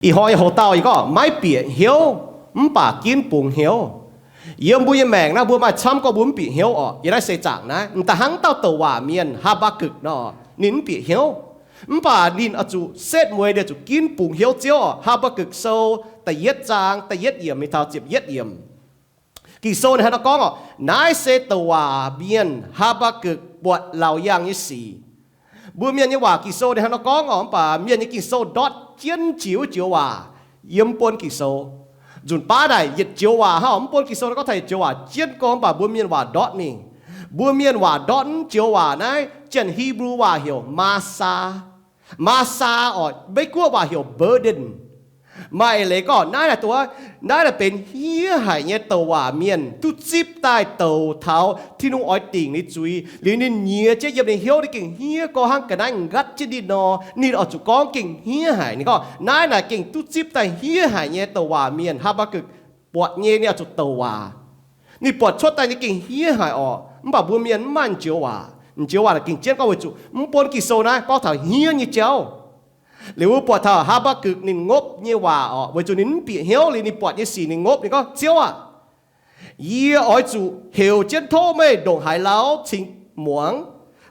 Ih hnoi nyei hoc-dauh yie gorngv maiv bieqc hnyouv, mv baac ginv bungx hnyouv. Yiem mbuo nyei maengc naaiv mbuo maaih camv gorngv mbuo mv bieqc hnyouv orqc. Yiem naaiv seix zaangc naaiv m'daaih hnangv dauh douc waac mienh Haa^mbaa^gukc nor, ninh mv bieqc hnyouv. Mv baac ninh oix zuqc setv mueiz, ninh zuqc ginv bungx hnyouv Ziouv orqc. Haa^mbaa^gukc Sou da'yietv zaang da'yietv yiemc mingh taux ziepc yietv yiemc. Ging-Sou ninh hnangv nor gorngv orqc, naaiv se douc waac mienh Haa^mbaa^gukc buatc laauc yaangh nyei sic. Mbuo mienh nyei waac Ging-Sou ninh hnangv nor gorngv orqc, mv baac mienh nyei Ging-Sou ndortv jienv jiex wuov joux waac yiem mv buon Ging-Sou. Nzunc baav naaic yietc joux waac hnangv, mv buon Ging-Sou naaiv gorngv taux yietc joux waac jienv gorngv, mv baac mbuo mienh waac ndortv mingh. Mbuo mienh waac ndortv mv joux waac naaiv, janx-Hipv^lu waac heuc maasaa. Maasaa orqc, Meiv-Guoqv waac heuc burden. Maaih eix leiz gorngv naaiv naaic duqv, naaiv naaic benx hniev haic nyei douc waac mienh duqv zipv daaih douc taux Tin-Hungh oix dingc ninh zuiz liuz, ninh nyiex jienv yiem ninh hnyouv ninh gengh hniev gorngv hnangv ga'naaiv nqatv jienv ninh nor, ninh oix zuqc gorngv gengh hniev haic. Ninh gorngv naaiv naaic gengh duqv zipv daaih hniev haic nyei douc waac mienh Haa^mbaa^gukc buatc nyei, ninh oix zuqc douc waac. Ninh buatc cuotv daaih nyei gengh hniev haic orqc. Mv baac mbuo mienh mv maaih joux waac. Joux waac naaic gengh jienv gorngv weic zuqc mv buon Ging-Sou naaiv gorngv taux hniev nyei jauv. Liuz mbuo buatc taux Haa^mbaa^gukc ninh ngopv nyei waac orqc, weic zuqc ninh mv bieqc hnyouv liuz ninh buatc nyei sic ninh ngopv. Ninh gorngv, Ziouv aah, yie oix zuqc heuc jienv tov meih ndongc haaix lauh cingx muangx,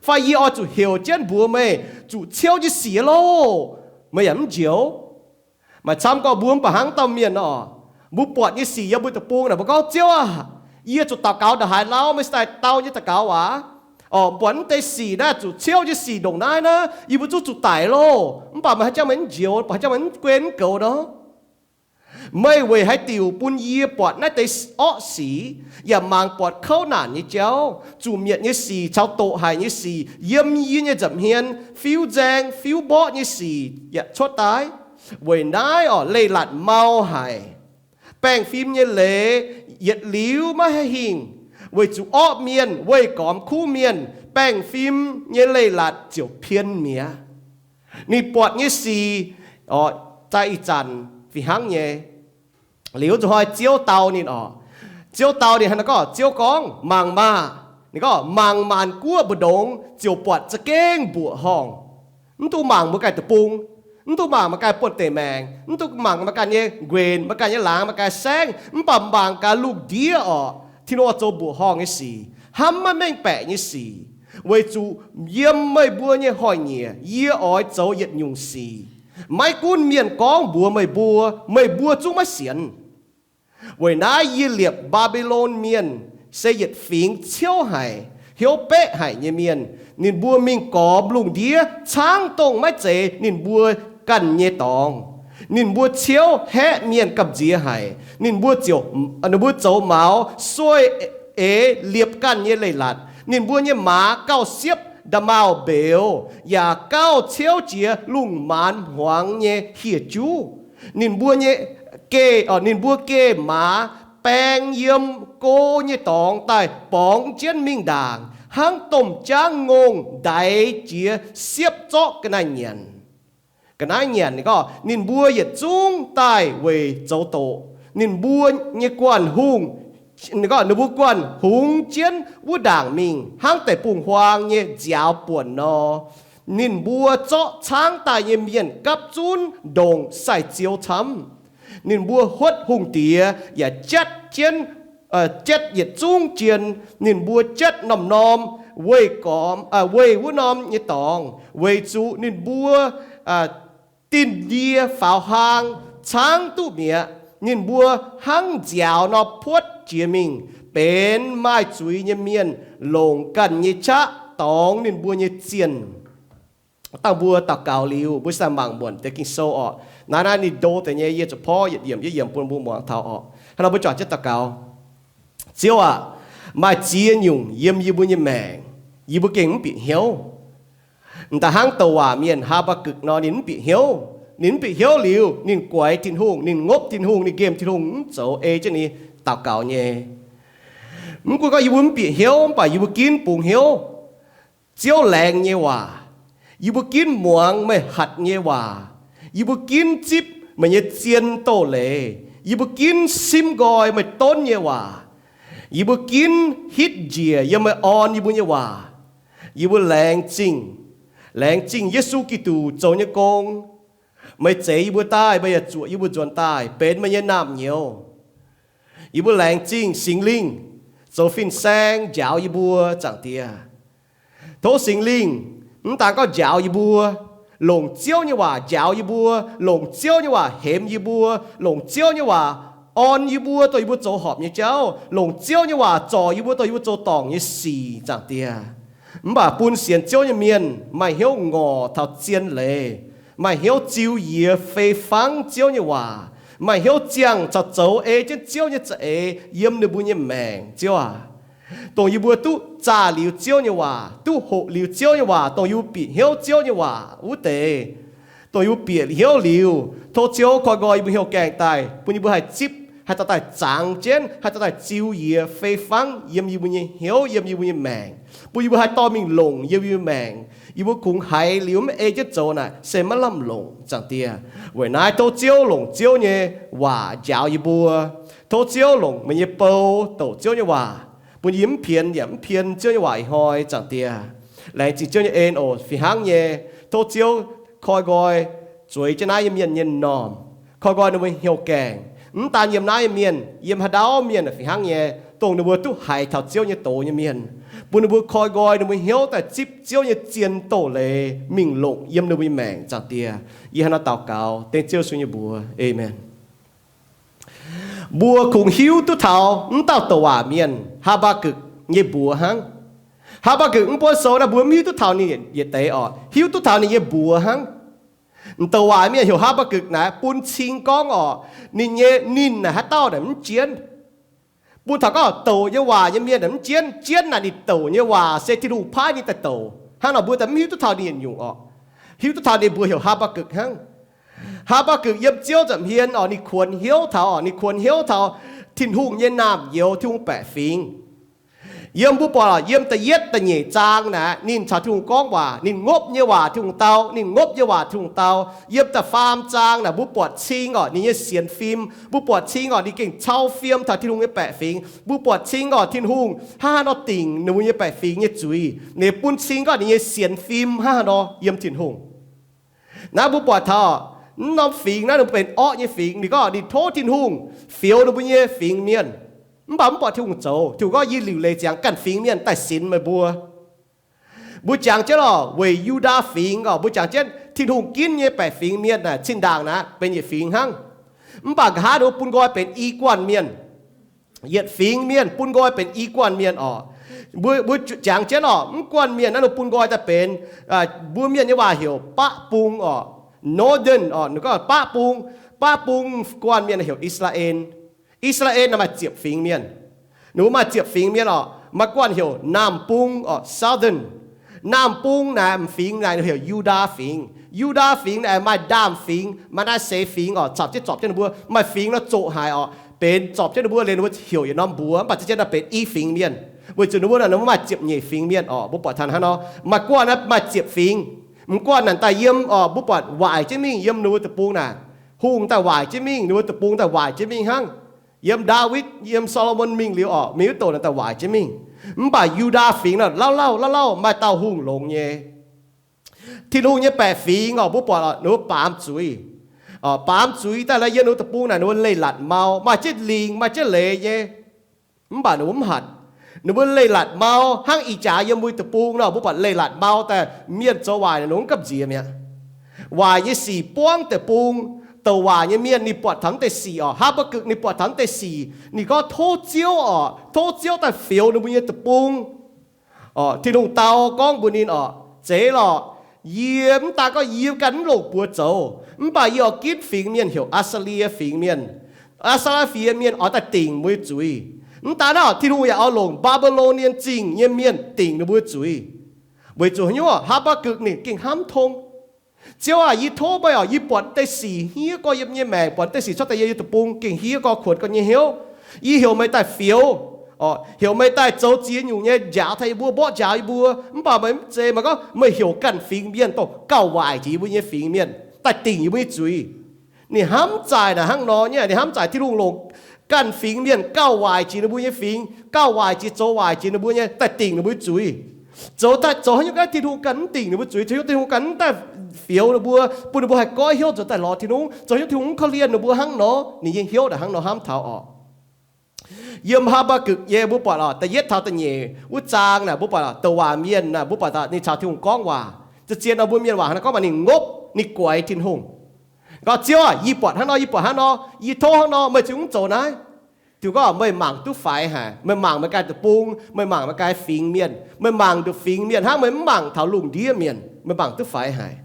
fai yie oix zuqc heuc jienv mbuox meih zuqc ciouv nyei sic loh, meih yaac mv njoux. Maaih camv gorngv mbuo mv baac hnangv dauh mienh nor, mbuo buatc nyei sic yiem mbuo deic-bung naaic, mbuo gorngv, Ziouv aah, yie zuqc daux gaux ndongc haaix lauh meih cingx daaih dau nyei daux gaux waac? Orqc, mv buatc mv deix sic naaiv zuqc ciouv nyei sic ndongc naaiv naaiv, yie mbuo zungv zuqc daic loh. Mv baac meih haaix jangx meih mv njoux, mv baac haaix jangx meih mv guen mv goux nor? Meih weic haaix diuc bun yie buatc naaiv deix orqv sic, yaac mangc buatc kouv naanc nyei jauv? Zuqc mietc nyei sic caux doqc haic nyei sic yiem yie nyei nza'hmien, fiuv-nzaeng fiuv-mborqv nyei sic yaac cuotv daaih. Weic naaiv orqc, leiz-latc mau haic. Baengh fim nyei leiz yietc liuz maiv haih hingh, weic zuqc orqv mienh weih gormx kuv mienh. Baengh fim nyei leiz-latc ziouc pien mi'aqv. Ninh buatc nyei sic, orqc, daaih ih zanc fih hnangv nyei. Liuz zuqc hnoi Ziouv dau ninh orqc. Ziouv dau ninh hnangv naaiv gorngv, Ziouv gorngv, Mangc maah! Ninh gorngv, Mangc maanc guoqv mbu'ndongx ziouc buatc za'gengh mbuoqc horngh. Mv dungx mangc mbuo ganh deic-bung, mv dungx mangc mbuo ganh buonv-deic maengc, mv dungx mangc mbuo ganh nyei nquenc, mbuo ganh nyei laangz, mbuo ganh saengv, mv baac mangc gaax lungh ndiev orqc, Tin-Hungh zoux mbuoqc horngh nyei sic, hnamv maiv mengh baeqc nyei sic. Weic zuqc yiem meih mbuo nyei hnoi-nyieqc yie oix zoux yietc nyungc sic. Maiv gunv mienh gorngv mbuox meih mbuo, meih mbuo zungv maiv sienx. Weic naaiv yie liepc Mbaa^mbi^lon Mienh, se yietc fingx ciouv haic, hnyouv beqv haic nyei mienh. Ninh mbuo mingh gormx lungh ndiev caangv dongh maiv zeiz ninh mbuo ganh nyei dorngx. Ninh mbuo ciouv haeqv mienh gamh nziex haic. Ninh mbuo ziouc, ninh mbuo zoux maux sueih eix liepc ganh nyei leiz-latc. Ninh mbuo nyei maaz gauh siepv nda'maauh mbeux, yaac gauh ciouv jiex lungh maanz hmuangx nyei hieh juv. Ninh mbuo nyei geh, ninh mbuo geh maaz baeng yiem go nyei dorngx daaih borngz jienv mingh ndaangc, hnangv domh jaangv ngongh ndaix jiex siepv zorqv ga'naaiv nyanc. Ga'naaiv nyanc ninh gorngv, ninh mbuo yietc zungv daaih weic zoux doqc. Ninh mbuo nyei guanh hungh, ninh gorngv, ninh mbuo guanh hungx jienv wuov ndaangc mingh hnangv deic-bung-huaang nyei nziaaux buonc nor. Ninh mbuo zorqv caangv daaih nyei mienh gapv zunv ndongc sai-ziou camv. Ninh mbuo huotv hungh diex yaac jatv jienv, jatv yietc zungv jien. Ninh mbuo jatv norm-norm weih gormx, weih wuov norm nyei dorngx, weic zuqc ninh mbuo dinh ndie faaux hlaang caangv duqv mi'aqv. Ninh mbuo hnangv nziaaux nor puotv jiex mingh, benx maaih zuiz nyei mienh longc ganh nyei qaqv dorngx ninh mbuo nyei zienh. Dangh mbuo daux gaux liuz, mbuo sai mangc muonc deix Ging-Sou orqc. Naaiv naaiv ninh ndo deix nyei, yie zuqc porv yietc yiemc yietc yiemc bun mbuo muangx taux orqc. Hnangv nor mbuo juangc jienv daux gaux. Ziouv aac, maaih ziex nyungc yiem yie mbuo nyei maengc, yie mbuo gengh mv bieqc hnyouv. M'daaih hnangv douc waac mienh Haa^mbaa^gukc nor, ninh mv bieqc hnyouv. Ninh mv bieqc hnyouv liuz, ninh guaix Tin-Hungh, ninh ngopv Tin-Hungh, ninh nqemh Tin-Hungh, mv zoux ei jienv ninh daux gaux nyei. Mv gunv gorngv yie mbuo mv bieqc hnyouv, mv baac yie mbuo ginv bungx hnyouv Ziouv laengz nyei waac. Yie mbuo ginv muangx meih hatc nyei waac. Yie mbuo ginv zipv meih nyei zien doz-leiz. Yie mbuo ginv simv nqoi meih donv nyei waac. Yie mbuo ginv hitv njiec yiem meih orn yie mbuo nyei waac. Yie mbuo laengz zingh, laengz zingh Yesu Giduc zoux nyei gong, Meih zeix yie mbuo daaih, meih yaac zuoqc yie mbuo nzuonx daaih benx meih nyei naamh nyouz. Yie mbuo laengz zingh Singx Lingh zoux fin-saeng njaaux yie mbuo, Zaangc Diex. Tov Singx Lingh mv daan gorngv njaaux yie mbuo, longc Ziouv nyei waac njaaux yie mbuo, longc Ziouv nyei waac hemx yie mbuo, longc Ziouv nyei waac orn yie mbuo, dongh yie mbuo zoux horpc nyei jauv, longc Ziouv nyei waac zorc yie mbuo, dongh yie mbuo zoux dorngc nyei sic, Zaangc Diex. Mv baac bun sienx Ziouv nyei mienh maaih hnyouv ngorc taux zien leiz, maaih hnyouv ziu yiex fei fangv Ziouv nyei waac, maaih hnyouv ziangh caux zoux ei jienv Ziouv nyei za'eix yiem ninh mbuo nyei maengc, Ziouv aac. Dongh yie mbuo duqv zaah liuz Ziouv nyei waac, duqv hoqc liuz Ziouv nyei waac, dongh yie mbuo bieqc hnyouv Ziouv nyei waac wuov deix, dongh yie mbuo bieqc hnyouv liuz, tov Ziouv koi nqoi yie mbuo hnyouv gaengh daaih, bun yie mbuo haih zipv, haih daaih, daaih zangx jienv, haih daaih, daaih ziu yiex fei fangv yiem yie mbuo nyei hnyouv, yiem yie mbuo nyei maengc, bun yie mbuo haih dorh mingh longc yiem yie mbuo maengc. Yie mbuo kungx haiz liuz mv ei jienv zoux naaic se maiv lamh longc, Zaangc Diex. Weic naaiv tov Ziouv longc Ziouv nyei waac njaaux yie mbuo. Tov Ziouv longc meih nyei bou douc Ziouv nyei waac, bun yie mv pienx yaac mv pien Ziouv nyei waac ih hnoi, Zaangc Diex. Laengz zingh Ziouv nyei en oc. Fih hnangv nyei, tov Ziouv koi nqoi zueiz jienv naaiv nyei mienh nyei m'normh, koi nqoi ninh mbuo hnyouv gaengh. Mv daan yiem naaiv nyei mienh, yiem haaix dauh mienh fih hnangv nyei, dongh ninh mbuo duqv haiz taux Ziouv nyei doz nyei mienh, bun ninh mbuo koi nqoi ninh mbuo hnyouv daaih zipv Ziouv nyei zien doz-leiz mingh longc yiem ninh mbuo nyei maengc, Zaangc Diex. Yie hnangv naaiv daux gaux dengv Ziouv Yesu nyei mbuox, aamen. Mbuo kungx hiuv duqv taux mv dauh douc waac mienh, Haa^mbaa^gukc, nyei mbuox hnangv. Haa^mbaa^gukc mv buonv sou naaiv mbuo mv hiuv duqv taux ninh yietc deix orqc, hiuv duqv taux ninh nyei mbuox hnangv. M'douc waac mienh heuc Haa^mbaa^gukc naaic bun cing gorngv orqc, ninh nyei ninh naaic haaix dauh naaic mv jienv. Bun taux gorngv douc nyei waac nyei mienh naaic mv jienv. Jienv naaic ninh douc nyei waac se Tin-Hungh paaiv ninh daaih douc. Hnangv nor mbuo daaih mv hiuv duqv taux ninh yietc nyungc orqc. Hiuv duqv taux ninh mbuox heuc Haa^mbaa^gukc hnangv. Haa^mbaa^gukc yiem Ziouv nza'hmien orqc, ninh kuonx hnyouv taux orqc, ninh kuonx hnyouv taux Tin-Hungh nyei naamh nyouz, Tin-Hungh baeqc fingx. Yiem mbuo buatc orqc, yiem da'yietv da'nyeic zaang naaic ninh caux Tin-Hungh gorngv waac, ninh ngopv nyei waac Tin-Hungh dau, ninh ngopv nyei waac Tin-Hungh dau. Yiem da'faam zaang naaic mbuo buatc cing orqc ninh nyei sienx fim, mbuo buatc cing orqc ninh gengh cau fiem taux Tin-Hungh nyei baeqc fingx. Mbuo buatc cing orqc Tin-Hungh hnangv haaix nor dingc ninh mbuo nyei baeqc fingx nyei zuiz, ninh bun cing gorngv ninh nyei sienx fim hnangv haaix nor yiem Tin-Hungh. Naaiv mbuo buatc taux orqc, mv norm fingx naaiv ninh mbuo benx orqv nyei fingx. Ninh gorngv ninh tov Tin-Hungh fioux ninh mbuo nyei fingx mienh, mv baac mv buatc Tin-Hungh zoux. Tin-Hungh gorngv, yie liuc leiz ziangx ganh fingx mienh daaih sinx meih mbuo. Mbuo jangx jienv orqc, weic Yu^ndaa Fingx orqc, mbuo jangx jienv Tin-Hungh ginv nyei baeqc fingx mienh naaic zinh ndaangc naaic benx yietc fingx hnangv. Mv baac nqa'haav ninh mbuo bun nqoi benx i guanh mienh, yietc fingx mienh bun nqoi benx i guanh mienh orqc. Mbuo, mbuo jangx jienv orqc, mv guanh mienh naaiv ninh mbuo bun nqoi daaih benx, mbuo mienh nyei waac heuc baqv bung orqc, northern orqc, ninh gorngv baqv bung. Baqv bung guanh mienh heuc I^saa^laa^en. I^saa^laa^en naaic maaih ziepc fingx mienh. Ninh mbuo maaih ziepc fingx mienh orqc. Maaih guanh heuc naamh bung orqc, southern. Naamh bung naaic m'fingx naaic heuc Yu^ndaa Fingx. Yu^ndaa Fingx naaic maaih Ndaamh Fingx, Maa^naa^se Fingx orqc, caux jienv zorpc jienv ninh mbuo. Maaih fingx nor zoqc haic orqc, benx zorpc jienv ninh mbuo liuz ninh mbuo heuc yietc norm mbuox, mv baac zien-zien naaic benx i fingx mienh. Weic zuqc ninh mbuo naaic ninh mbuo maaih ziepc nyeic fingx mienh orqc. Mbuo buatc taux hnangv nor, maaih guanh naaiv maaih ziepc fingx. M'guanh naaic daaih yiem orqc, mbuo buatc waaic jienv mingh yiem ninh mbuo deic-bung naaic. Hungh daaih waaic jienv mingh, ninh mbuo deic-bung daaih waaic jienv mingh hnangv. Yiem Ndaawitv, yiem Saa^lo^morn mingh liuz orqc, mingh wuov douc naaic daaih waaic jienv mingh. Mv baac Yu^ndaa Fingx naaic lauh lauh lauh lauh maaih dauh hungh longx nyei. Tin-Hungh nyei baeqc fingx orqc, mbuo buatc orqc, ninh mbuo baamz zuiz. Orqc, baamz zuiz daaih laaix yiem ninh mbuo deic-bung naaic ninh mbuo leiz-latc mau, maaih jienv lingc maaih jienv leiz nyei. Mv baac ninh mbuo mv hatc. Ninh mbuo leiz-latc mau hnangv ih jaax yiem mbuo deic-bung nor, mbuo buatc leiz-latc mau daaih mienh zoux waaic naaic ninh mbuo mv gamh nziex mi'aqv. Waaic nyei sic buangv deic-bung. Douc waaic nyei mienh ninh buatc taux naaiv deix sic orqc, Haa^mbaa^gukc ninh buatc taux naaiv deix sic, ninh gorngv tov Ziouv orqc, tov Ziouv daaih fioux ninh mbuo nyei deic-bung. Orqc, Tin-Hungh dau gorngv mbuox ninh orqc, zeiz lorqc. Yie mv daan gorngv yie ganh mv longc buoz zoux, mv baac yie oix ginv fingx mienh heuc Aa^saa^lie Fingx Mienh. Aa^saa^lie Fingx Mienh oix daaih dingc mbuo zuiz. Mv daan naaiv orqc, Tin-Hungh yaac oix longc Mbaa^mbi^lo^nie Zingh nyei mienh dingc ninh mbuo zuiz. Weic zuqc haaix nyungc orqc, Haa^mbaa^gukc ninh gengh hnamv tong. Ziouv aac, yie tov meih orqc, yie buatc deix sic hniev gorx yiem nyei maengc, buatc deix sic cuotv daaih yiem yie deic-bung gengh hniev gorx, kuonx gorx nyei hnyouv. Yie heuc meih daaih fioux, orqc, heuc meih daaih zoux ziex nyungc nyei njaaux taux yie mbuo, mborqv njaaux yie mbuo. Mv baac meih mv zeiz, meih gorngv meih heuc ganh fingx mienh dongh gauh waaic jiex yie mbuo nyei fingx mienh daaih dingc yie mbuo nyei zuiz. Ninh hnamv zaaic naaic hnangv nor nyei, ninh hnamv zaaic Tin-Hungh longc ganh fingx mienh gauh waaic jiex ninh mbuo nyei fingx, gauh waaic jiex, zoux waaic jiex ninh mbuo nyei, daaih dingc ninh mbuo nyei zuiz. Zoux daaih zoux haaix nyungc gaax Tin-Hungh ganh mv dingc ninh mbuo zuiz, zoux haaix nyungc Tin-Hungh ganh mv daaih fioux ninh mbuo, bun ninh mbuo haih goiv hnyouv zoux daaih lorz Tin-Hungh, zoux haaix nyungc Tin-Hungh mv korv-lienh ninh mbuo hnangv nor, ninh nyei hnyouv naaic hnangv nor hnamv taux oc. Yiem Haa^mbaa^gukc nyei mbuo buatc oc, da'yietv taux da'nyeic wuov zaang naaic mbuo buatc douc waac mienh naaic mbuo buatc ninh caux Tin-Hungh gorngv waac. Zien-zien nor mbuo mienh waac hnangv naaiv gorngv maaih ninh ngopv, ninh guaix Tin-Hungh. Gorngv, Ziouv aah, yie buatc hnangv nor, yie buatc hnangv nor, yie tov hnangv nor, meih zungv mv zoux naaiv. Tin-Hungh gorngv, meih mangc duqv faix haic. Meih mangc meih ganh deic-bung, meih mangc meih ganh fingx mienh, meih mangc nduqc fingx mienh hnangv, meih mv mangc taux lungh ndiev mienh, meih mangc duqv faix haic.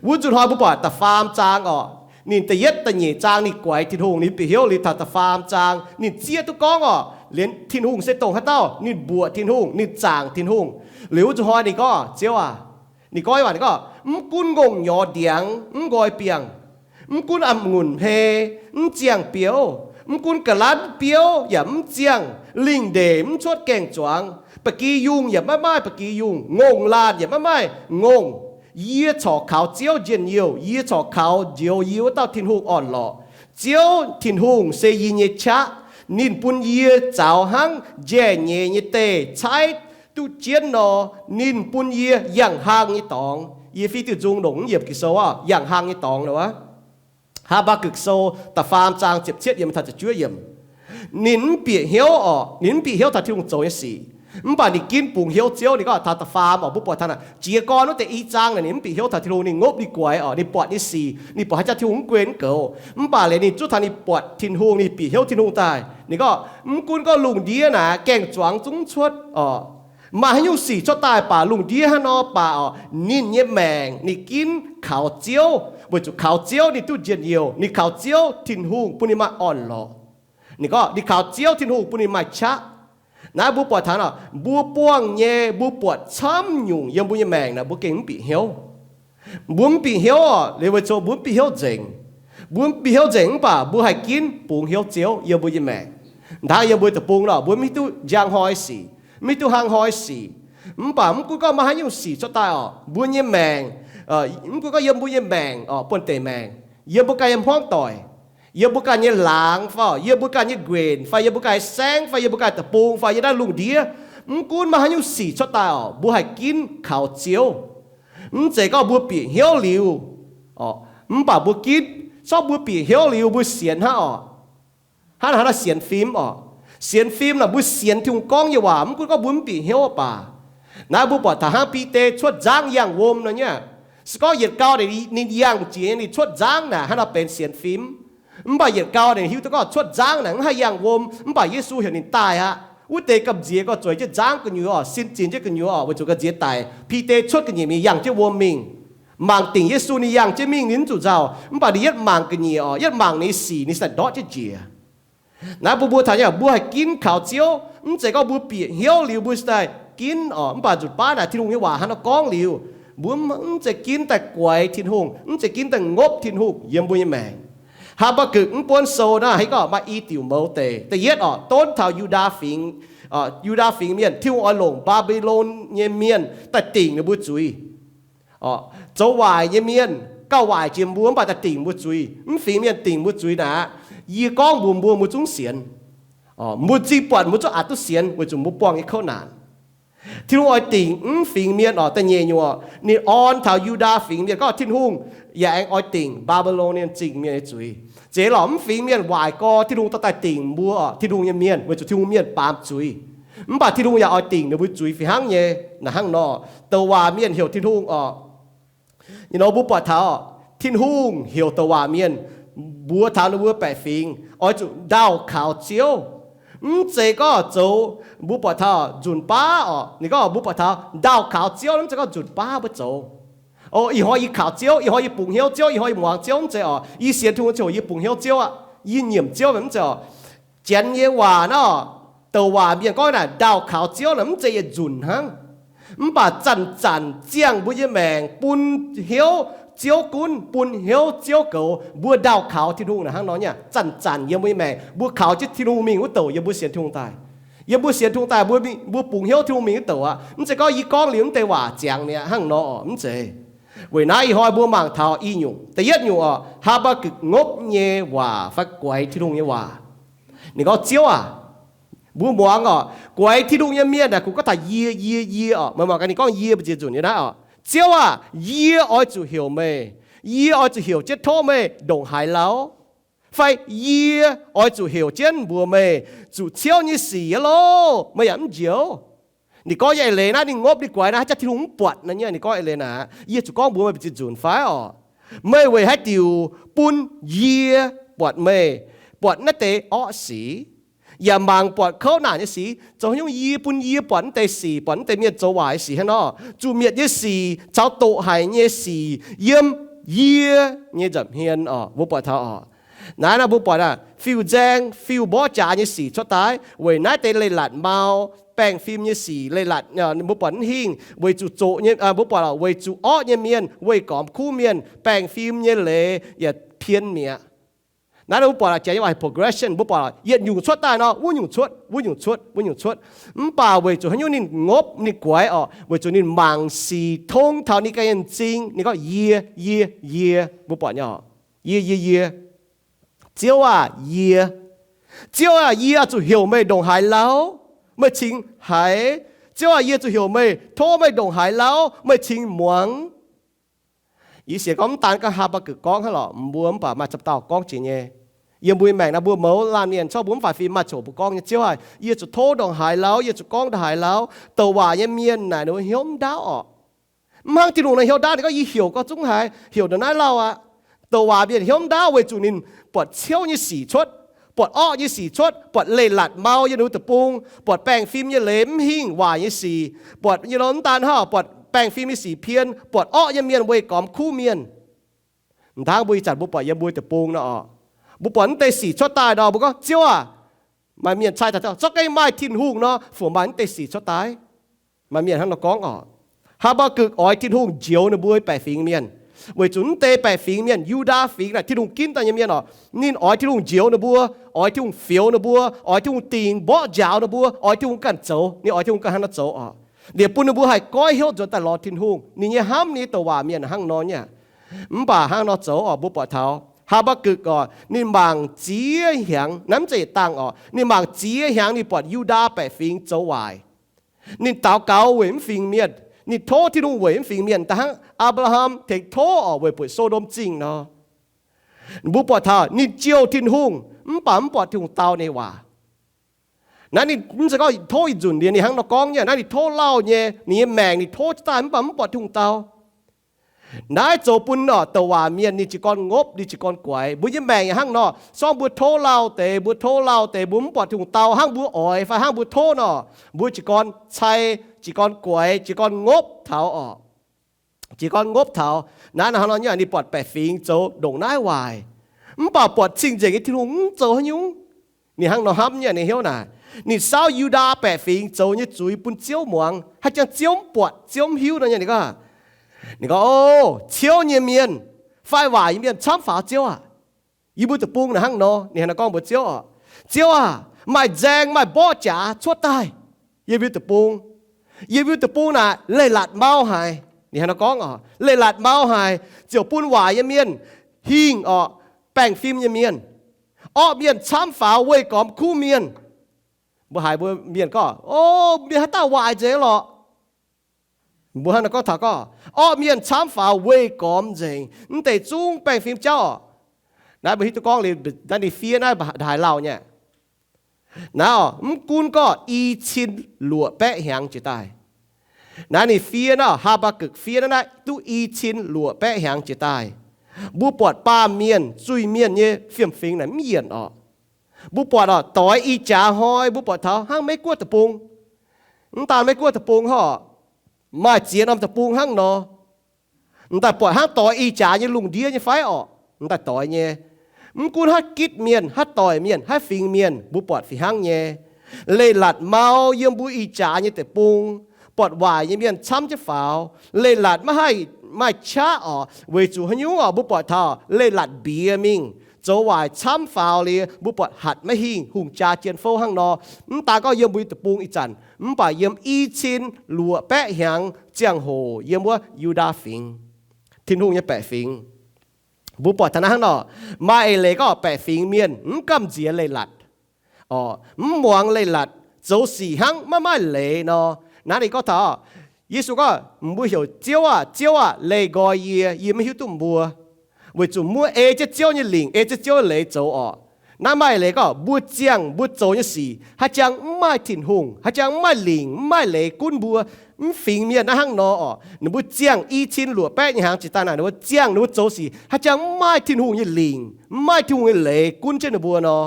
Wuov nzunc hnoi mbuo buatc da'faam zaang oc, ninh da'yietv da'nyeic zaang ninh guaix Tin-Hungh, ninh bieqc hnyouv liuz taux da'faam zaang ninh zieqv duqv gorngv oc, liemh Tin-Hungh se dongh haaix dauh, ninh mbuoqc Tin-Hungh, ninh zaangc Tin-Hungh. Liuz wuov nzunc hnoi ninh gorngv, Ziouv aah, ninh gorngv nyei waac ninh gorngv, mv gunv ngongh nyorx ndiangx mv nqoi biangh, mv gunv a'ngunc hmei mv ziangh biouv, mv gunv ga'lanv biouv yaac mv ziangh, lingh ndeic mv cuotv gaeng-zuangx, ba'gi yungh yaac maiv maaih ba'gi yungh, ngongh laanh yaac maiv maaih ngongh. Yie corc kaux Ziouv njien-youh, yie corc kaux njoux yie wuov dauh Tin-Hungh orn-lorqc. Ziouv Tin-Hungh se yie nyei qaqv. Ninh bun yie zaux hnangv njaih nyeiz nyei deih caaiv duqv jienv nor, ninh bun yie yangh hlang nyei dorngx. Yie fiev diuh nzung longc mv yiemc Ging-Sou oc, yangh hlang nyei dorngx wuov. Haa^mbaa^gukc Sou da'faam zaang ziepc cietv yiem taux ziepc juov yiem. Ninh mv bieqc hnyouv oc, ninh mv bieqc hnyouv taux Tin-Hungh zoux nyei sic. Mv baac ninh ginv bungx hnyouv Ziouv. Ninh gorngv taux da'faam oc, mbuo buatc taux naaic jiez gorn wuov deix i zaang naaic ninh mv bieqc hnyouv taux Tin-Hungh, ninh ngopv ninh guaix oc, ninh buatc nyei sic, ninh buatc haaix jaax Tin-Hungh mv gunv ninh goux. Mv baac liuz ninh zuov taux ninh buatc Tin-Hungh, ninh bieqc hnyouv Tin-Hungh daaih. Ninh gorngv mv gunv gorngv lungh ndiev naaic gaeng-zuangx zungv cuotv oc, maaih haaix nyungc sic cuotv daaih baac, lungh ndiev hnangv nor baac oc, ninh nyei maengc ninh ginv kaux Ziouv, weic zuqc kaux Ziouv ninh duqv njien-youh, ninh kaux Ziouv Tin-Hungh bun ninh maaih orn-lorqc. Ninh gorngv ninh kaux Ziouv Tin-Hungh bun ninh maaih qaqv. Naaiv mbuo buatc taux oc, mbuo buangh nyei, mbuo buatc camv nyungc yiem mbuo nyei maengc naaic mbuo gengh mv bieqc hnyouv. Mbuo mv bieqc hnyouv oc, liuz weic zuqc mbuo mv bieqc hnyouv nzengc. Mbuo mv bieqc hnyouv nzengc mv baac mbuo haih ginv bungx hnyouv Ziouv yiem mbuo nyei maengc. Ndaangc yiem mbuo deic-bung nor, mbuo mv hiuv duqv njang hnoi sic, mv hiuv duqv hnangv hnoi sic. Mv baac mv gunv gorngv maaih haaix nyungc sic cuotv daaih oc, mbuo nyei maengc, mv gunv gorngv yiem mbuo nyei maengc oc, buonv-deic maengc, yiem mbuo ganh nyei hmuangv doic, yiem mbuo ganh nyei laangz fai yiem mbuo ganh nyei nquenc fai yiem mbuo ganh nyei saengv fai yiem mbuo ganh nyei deic-bung fai yiem naaiv lungh ndiev, mv gunv maaih haaix nyungc sic cuotv daaih oc, mbuo haih ginv kaux Ziouv. Mv zeiz gorngv mbuo bieqc hnyouv liuz, mv baac mbuo ginv, sortv mbuo bieqc hnyouv liuz mbuo sienx hnangv oc, hnangv haaix nor sienx fim oc. Sienx fim naaic mbuo sienx Tin-Hungh gorngv nyei waac, mv gunv gorngv mbuo mv bieqc hnyouv baac. Naaiv mbuo buatc taux hnangv Bide cuotv nzangv yangh wuom nor nyei. Se gorngv yietc gau ninh yangh jiex ninh cuotv nzangv naaic hnangv nor benx sienx fim. Mv baac yietc gau ninh hiuv duqv gorngv cuotv nzangv naaic mv haih yangh wuom, mv baac Yesu heuc ninh daaih aqv. Wuov deix gamh nziex gorngv zueiz jienv nzangv gu'nyuoz oc, sin zinh jienv gu'nyuoz oc, weic zuqc gamh nziex daic. Bide cuotv ga'nyiec mingh yangh jienv wuom mingh. Mangc dingc Yesu ninh yangh jienv mingh ninh mv zuqc nzauh, mv baac ninh yietv mangc ga'nyiec oc, yietv mangc ninh sic ninh sai ndortv jienv njiec. Naaiv bun mbuo taux nyei, mbuo haih ginv kaux Ziouv. Mv zeiz gorngv mbuo bieqc hnyouv liuz mbuo daaih ginv oc, mv baac nzunc baav naaic Tin-Hungh nyei waac hnangv nor gorngv liuz, mbuo mv zeiz ginv daaih guaix Tin-Hungh, mv zeiz ginv daaih ngopv Tin-Hungh yiem mbuo nyei maengc. Haa^mbaa^gukc mv buonv sou naaiv hiuv gorngv maaih i diuc mouz deix. Da'yietv oc, donv taux Yu^ndaa Fingx, Yu^ndaa Fingx Mienh, Tin-Hungh oix longc Mbaa^mbi^lon nyei mienh daaih dingc ninh mbuo zuiz. Zoux waaic nyei mienh gauh waaic jiex mbuo mv baac daaih dingc mbuo zuiz. Mv fingx mienh dingc mbuo zuiz naaic aqv, yie gorngv mbuox mbuo, mbuo zungv sienx. Mbuo zingh buatc mbuo zungv aqc duqv sienx weic zuqc mbuo buangh nyei kouv naanc. Tin-Hungh oix dingc mv fingx mienh oc, da'nyeic nyungc, ninh orn taux Yu^ndaa Fingx Mienh gorngv Tin-Hungh yaac aengx oix dingc Mbaa^mbi^lon nyei zingh mienh nyei zuiz. Zeiz lorqc, mv fingx mienh waaic gorx, Tin-Hungh dorh daaih dingc mbuo oc, Tin-Hungh nyei mienh, weic zuqc Tin-Hungh mienh baamz zuiz. Mv baac Tin-Hungh yaac oix dingc ninh mbuo zuiz fih hnangv nyei. Naaic hnangv nor, douc waac mienh heuc Tin-Hungh oc. Nor mbuo buatc taux Tin-Hungh heuc douc waac mienh mbuox taux ninh mbuo baeqc fingx oix zuqc ndaauh kaux Ziouv. Mv zeiz gorngv zoux, mbuo buatc taux nzunc baav oc, ninh gorngv mbuo buatc taux ndaauh kaux Ziouv, mv zeiz gorngv nzunc baav mbuo zoux. O, ih hnoi yie kaux Ziouv, ih hnoi yie bungx hnyouv Ziouv, ih hnoi yie muangx Ziouv, mv zeiz oc. Yie sienx Tin-Hungh ziouc yie bungx hnyouv Ziouv aqv, yie nyiemc Ziouv, mv zeiz oc. Janx nyei waac nor, douc waac mienh gorngv naaic ndaauh kaux Ziouv naaic mv zeiz yietc nzunc hnangv. Mv baac zanc-zanc ziangh mbuo nyei maengc bun hnyouv Ziouv gunv, bun hnyouv Ziouv goux, mbuo ndaauh kaux Tin-Hungh naaic hnangv nor nyei. Zanc-zanc yiem mbuo nyei maengc mbuo kaux jienv Tin-Hungh mingh wuov douc yiem mbuo sienx Tin-Hungh daaih. Yiem mbuo sienx Tin-Hungh daaih, mbuo, mbuo bungx hnyouv Tin-Hungh mingh wuov douc aqv. Mv zeiz gorngv yie gorngv liuz mv deix waac ziangx mi'aqv hnangv nor oc, mv zeiz. Weic naaiv ih hnoi mbuo mangc taux i nyungc. Da'yietv nyungc oc, Haa^mbaa^gukc ngopv nyei waac fai guaix Tin-Hungh nyei waac. Ninh gorngv, Ziouv aac, Mbuo muangx orqc, guaix Tin-Hungh nyei mienh naaic kungx gorngv taux yie, yie, yie orqc. Meih mangc gaax ninh gorngv yie mbu'ziex nzunc nyei naaiv orqc. Ziouv aah! Yie oix zuqc heuc meih. Yie oix zuqc heuc jienv tov meih ndongc haaix lauh? Fai yie oix zuqc heuc jienv mbuox meih zuqc ciouv nyei sic aqv loh, meih yaac mv njoux? Ninh gorngv nyei eix leiz naaiv ninh ngopv ninh guaix naaiv haaix jaax Tin-Hungh mv buatc nor nyei. Ninh gorngv eix leiz naaic, yie zuqc gorngv mbuox meih mbu'ziex nzunc fai orqc? Meih weic haaix diuc bun yie buatc meih buatc naaiv deix orqv sic, yaac mangc buatc kouv naanc nyei sic? Zoux haaix nyungc yie bun yie buatc naaiv deix sic, buatc naaiv deix mienh zoux waaic sic hnangv nor? Zuqc mietc nyei sic caux doqc haic nyei sic yiem yie nyei nza'hmien orqc. Mbuo buatc taux orqc, naaiv nor mbuo buatc aah, fiuv-nzaeng fiuv-mborqv jaax nyei sic cuotv daaih weic naaiv deix leiz-latc mau, baengh fim nyei sic leiz-latc, mbuo buatc mv hingh weic zuqc zoqc nyei, mbuo buatc weic zuqc orqv nyei mienh weih gormx kuv mienh, baengh fim nyei leiz yaac pien mi'aqv. Naaiv mbuo buatc jaax nyei waac progression, mbuo buatc yietc nyungc cuotv daaih nor wuov nyungc cuotv, wuov nyungc cuotv, wuov nyungc cuotv. Mv baac weic zuqc haaix nyungc ninh ngopv ninh guaix orqc? Weic zuqc ninh mangc sic tong taux ninh ganh nyei m'zing. Ninh gorngv yie, yie, yie. Mbuo buatc nyei orqc, yie, yie, yie. Ziouv aah! Yie, Ziouv aah! Yie oix zuqc heuc meih ndongc haaix lauh? Meih cingx haiz. Ziouv aah! Yie zuqc heuc meih, tov meih ndongc haaix lauh? Meih cingx muangx. Yie sienx gorngv mv daan gorngv Haa^mbaa^gukc gorngv hnangv lorqc, mbuo mv baac maaih camv dauh gorngv jiex nyei. Yiem mbuo nyei maengc naaiv mbuo mouz laanh mienh corc mbuo mv faix fim maaih coc mbuo gorngv nyei, Ziouv aah! Yie zuqc tov ndongc haaix lauh? Yie zuqc gorngv ndongc haaix lauh? Douc waac nyei mienh naaic ninh hnyouv mv ndaauv orqc. Mv hnangv Tin-Hungh naaiv hnyouv ndaauv, ninh gorngv yie heuc gorngv zungv haiz, heuc ndongc naaiv lauh aqv. Douc waac mienh hnyouv mv ndaauv weic zuqc ninh buatc ciouv nyei sic cuotv, buatc orqv nyei sic cuotv, buatc leiz-latc mau yiem ninh mbuo deic-bung, buatc baengh fim nyei leiz mv hingh waaic nyei sic, buatc nyei lo mv daan hnangv, buatc baengh fim nyei sic pien, buatc orqv nyei mienh weih gormx kuv mienh. M'dangv mbuo ih zanc mbuo buatc yiem mbuo deic-bung nor orqc, mbuo buatc mv deix sic cuotv daaih nor mbuo gorngv, Ziouv aah! Maaih mienh cai taux, zorqv gengh maaih Tin-Hungh nor, fungc maaih mv deix sic cuotv daaih? Maaih mienh hnangv nor gorngv orqc. Haa^mbaa^gukc oix Tin-Hungh njoux ninh mbuo baeqc fingx mienh, weic zuqc mv deix baeqc fingx mienh, Yu^ndaa Fingx naaic, Tin-Hungh ginv daaih nyei mienh orqc, ninh oix Tin-Hungh njoux ninh mbuo, oix Tin-Hungh fioux ninh mbuo, oix Tin-Hungh dingc mborqv njaaux ninh mbuo, oix Tin-Hungh ganh zoux, ninh oix Tin-Hungh ganh hnangv nor zoux orqc, liepc bun ninh mbuo haih goiv hnyouv nzuonx daaih lorz Tin-Hungh. Ninh nyei hnamv nyei douc waac mienh hnangv nor nyei. Mv baac hnangv nor zoux orqc, mbuo buatc taux Haa^mbaa^gukc orqc, ninh mangc ziex hnyangx, naaiv mv zeiz yietc dangh orqc, ninh mangc ziex hnyangx ninh buatc Yu^ndaa baeqc fingx zoux waaic. Ninh daux gaux weic mv fingx mienh, ninh tov Tin-Hungh weic mv fingx mienh, da'hnangv Apc^laa^ham tengx tov orqc weic buatc So^ndom Zingh nor. Mbuo buatc taux ninh jouh Tin-Hungh mv baac mv buatc Tin-Hungh dau ninh nyei waac. Naaiv ninh mv zeiz gorngv tov ih nzunc liuz ninh hnangv nor gorngv nyei. Naaiv ninh tov lauh nyei, ninh nyei maengc ninh tov jienv daaih mv baac mv buatc Tin-Hungh dau. Naaiv zoux bun orqc douc waac mienh ninh jiez gorn ngopv, ninh jiez gorn guaix. Mbuo nyei maengc yaac hnangv nor, sorng mbuo tov lauh deix, mbuo tov lauh deix, mbuo mv buatc Tin-Hungh dau hnangv mbuo oix fai hnangv mbuo tov nor, mbuo jiez gorn cai, jiez gorn guaix, jiez gorn ngopv taux orqc. Jiez gorn ngopv taux. Naaiv hnangv nor nyei, ninh buatc baeqc fingx zoux ndongc naaiv waaic, mv baac buatc cing-nzengc nyei Tin-Hungh mv zoux haaix nyungc. Ninh hnangv nor hnamv nyei, ninh hnyouv naaic, ninh saauv Yu^ndaa baeqc fingx zoux nyei zuiz bun Ziouv muangx, haaix jangx Ziouv mv buatc, Ziouv mv hiuv nor nyei. Ninh gorngv, ninh gorngv, O, ciouv nyei mienh fai waaic nyei mienh camv faaux Ziouv aah! Yie mbuo deic-bung naaic hnangv nor. Ninh hnangv nor gorngv mbuox Ziouv orqc, Ziouv aah! Maaih nzaeng maaih mborqv jaax cuotv daaih yiem mbuo deic-bung. Yiem mbuo deic-bung naaic leiz-latc mau haic. Ninh hnangv nor gorngv orqc, Leiz-latc mau haic, ziouc bun waaic nyei mienh hingh orqc, baengh fim nyei mienh, orqv mienh camv faaux weih gormx kuv mienh. Mbuo haiz mbuo mienh gorngv, O, mienh haaix dauh waaic nzengc lorqc. Mbuo hnangv nor gorngv taux gorngv, Orqv mienh camv faaux weih gormx nzengc, mv deix zungv baengh fim jauv orqc. Naaiv mbuo hiuv duqv gorngv liuz naaiv ninh fiev naaiv haaix lauh nyei. Naaiv orqc, mv gunv gorngv i cin luoqc baeqv hnyangx jiex daaih. Naaiv ninh fiev naaiv, Haa^mbaa^gukc fiev naaiv, naaiv duqv i cin luoqc baeqv hnyangx jiex daaih. Mbuo buatc baamh mienh, zuiz-mienh nyei fiem-fingx naaic mv yienc orqc. Mbuo buatc orqc, doix i jaax hnoi mbuo buatc taux hnangv Meiv Guoqv deic-bung. Mv daan Meiv Guoqv deic-bung hnangv orqc, maaih ziex norm deic-bung hnangv nor. M'daaih buatc hnangv doix i jaax nyei lungh ndiev nyei fai orqc? M'daaih doix nyei. Mv gunv haaix gitv mienh, haaix doic mienh, haaix fingx mienh, mbuo buatc fih hnangv nyei. Leiz-latc mau yiem mbuo ih jaax nyei deic-bung, buatc waaic nyei mienh camv jienv faaux. Leiz-latc maiv haih maaih qaqv orqc. Weic zuqc haaix nyungc orqc? Mbuo buatc taux leiz-latc mbiex mingh, zoux waaic camv faaux liuz, mbuo buatc hatc maiv hingh, hungh jaa jien fouv hnangv nor. Mv daan gorngv yiem mbuo nyei deic-bung ih zanc, mv baac yiem i cin luoqc baeqv hnyangx ziangh hoc yiem wuov Yu^ndaa Fingx, Tin-Hungh nyei baeqc fingx, mbuo buatc taux naaiv hnangv nor, maaih eix leiz gorngv baeqc fingx mienh mv gamh nziex leiz-latc, orqc, mv muangx leiz-latc, zoux sic hnangv maiv maaih leiz nor. Naaiv ninh gorngv taux, Yesu gorngv, mbuo heuc Ziouv aah, Ziouv aah, leih nqoi yie, yie maiv hiuv duqv mbuo. Weic zuqc mbuo ei jienv Ziouv nyei lingc, ei jienv Ziouv nyei leiz zoux orqc. Naaiv maaih leiz gorngv mbuo ziangh mbuo zoux nyei sic haaix jangx mv maaih Tin-Hungh, haaix jangx mv maaih lingc, mv maaih leiz gunv mbuo. Mv fingx mienh naaiv hnangv nor orqc. Ninh mbuo ziangh i cin luoqc baeqv nyei hnyangx jiex daaih naaic, ninh mbuo ziangh ninh mbuo zoux sic haaix jangx mv maaih Tin-Hungh nyei lingc, mv maaih Tin-Hungh nyei leiz gunv jienv ninh mbuo nor,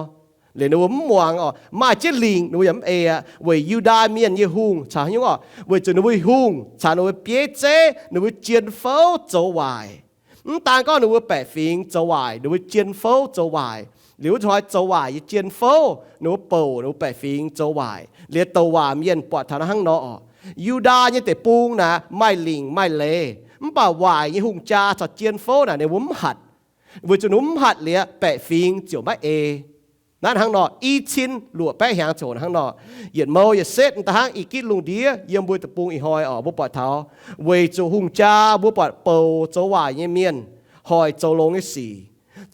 liuz ninh mbuo mv muangx orqc. Maaih jienv lingc ninh mbuo yaac mv ei aqv. Weic Yu^ndaa Mienh nyei hungh caux haaix nyungc orqc? Weic zuqc ninh mbuo hungh caux ninh mbuo bieiv zeiv, ninh mbuo jien fouv zoux waaic. Mv daan gorngv ninh mbuo baeqc fingx zoux waaic, ninh mbuo jien fouv zoux waaic. Liuz wuov zuqc hnoi zoux waaic nyei jien fouv, ninh mbuo bouc ninh mbuo baeqc fingx zoux waaic. Liuz douc waac mienh buatc taux naaiv hnangv nor orqc. Yu^ndaa nyei deic-bung naaic maaih lingc maaih leiz, mv baac waaic nyei hungh jaa caux jien fouv naaic ninh mbuo mv hatc. Weic zuqc ninh mbuo mv hatc liuz baeqc fingx ziouc maiv ei. Naaiv hnangv nor, i cin luoqc baeqv hnyangx ziouc hnangv nor, yietc mouh yietc setv da'hnangv i gitv lungh ndiev yiem mbuo deic-bung ih hnoi orqc, mbuo buatc taux weic zuqc hungh jaa mbuo buatc bouc zoux waaic nyei mienh hoic zoux longx nyei sic,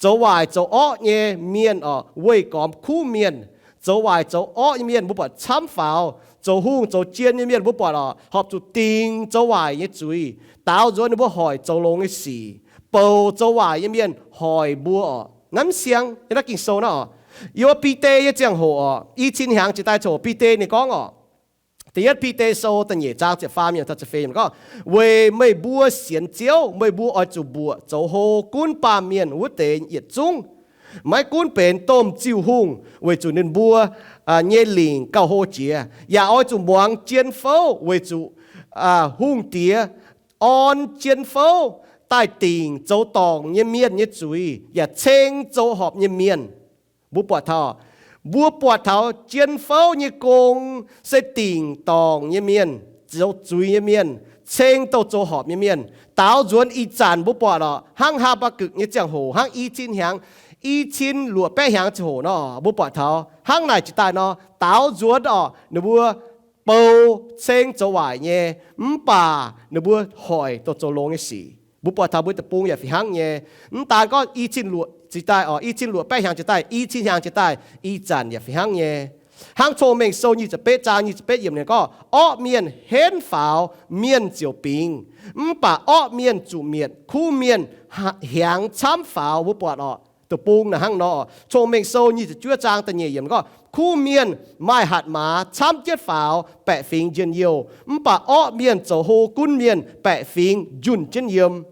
zoux waaic zoux orqv nyei mienh orqc, weih gormx kuv mienh. Zoux waaic zoux orqv nyei mienh mbuo buatc camv faaux. Zoux hungh zoux jien nyei mienh mbuo buatc orqc, horpc zuqc dingc zoux waaic nyei zuiz, daaux nzuonx ninh mbuo hoic zoux longx nyei sic. Bouc zoux waaic nyei mienh hoic mbuo orqc. Naaiv mv siang, yiem naaiv Ging-Sou naaiv orqc. Yiem Bide nyei ziangh hoc orqc, i cin hnyangx jiex daaih coc Bide ninh gorngv orqc, da'yietv Bide Sou da'nyeic zaang ziepc faam yiemc taux ziepc feix yiemc gorngv, weic meih mbuo sienx Ziouv, meih mbuo oix zuqc mbuoqc zoux hlo gunv baamh mienh wuov deix yietc zungv, maiv gunv benx domh ziuh hungh, weic zuqc ninh mbuo nyei lingc gauh hlo jiex. Yaac oix zuqc muangx jien fouv, weic zuqc hungh diex orn jien fouv daaih dingc zoux dorngc nyei mienh nyei zuiz yaac ceng zoux horpc nyei mienh. Mbuo buatc taux, mbuo buatc taux jien fouv nyei gong se dingc dorngc nyei mienh, zoux zuiz nyei mienh, ceng douh zoux horpc nyei mienh. Daaux nzuonx ih zanc mbuo buatc orqc, hnangv Haa^mbaa^gukc nyei ziangh hoc, hnangv i cin hnyangx, i cin luoqc baeqv hnyangx ziangh hoc nor, mbuo buatc taux hnangv naaic jiex daaih nor, daaux nzuonx orqc, ninh mbuo bou ceng zoux waaic nyei, mv baac ninh mbuo hoic douh zoux longx nyei sic. Mbuo buatc taux mbuo deic-bung yaac fih hnangv nyei. Mv daan gorngv i cin luoqc jiex daaih orqc, i cin luoqc baeqv hnyangx jiex daaih, i cin hnyangx jiex daaih, ih zanc yaac fih hnangv nyei. Hnangv Cong-Mengh Sou nyic ziepc betv zaang nyic ziepc betv yiemc ninh gorngv, orqv mienh henv faaux, mienh ziouc bingx, mv baac orqv mienh zuqc mietc, kuv mienh hiaangx camv faaux. Mbuo buatc orqc, deic-bung naaic hnangv nor. Cong-Mengh Sou nyic ziepc juov zaang da'nyeic yiemc gorngv, kuv mienh maaih hatc maaz camv jienv faaux, baeqc fingx njien-youh, mv baac orqv mienh zoux hlo gunv mienh, baeqc fingx njunh jienv yiem.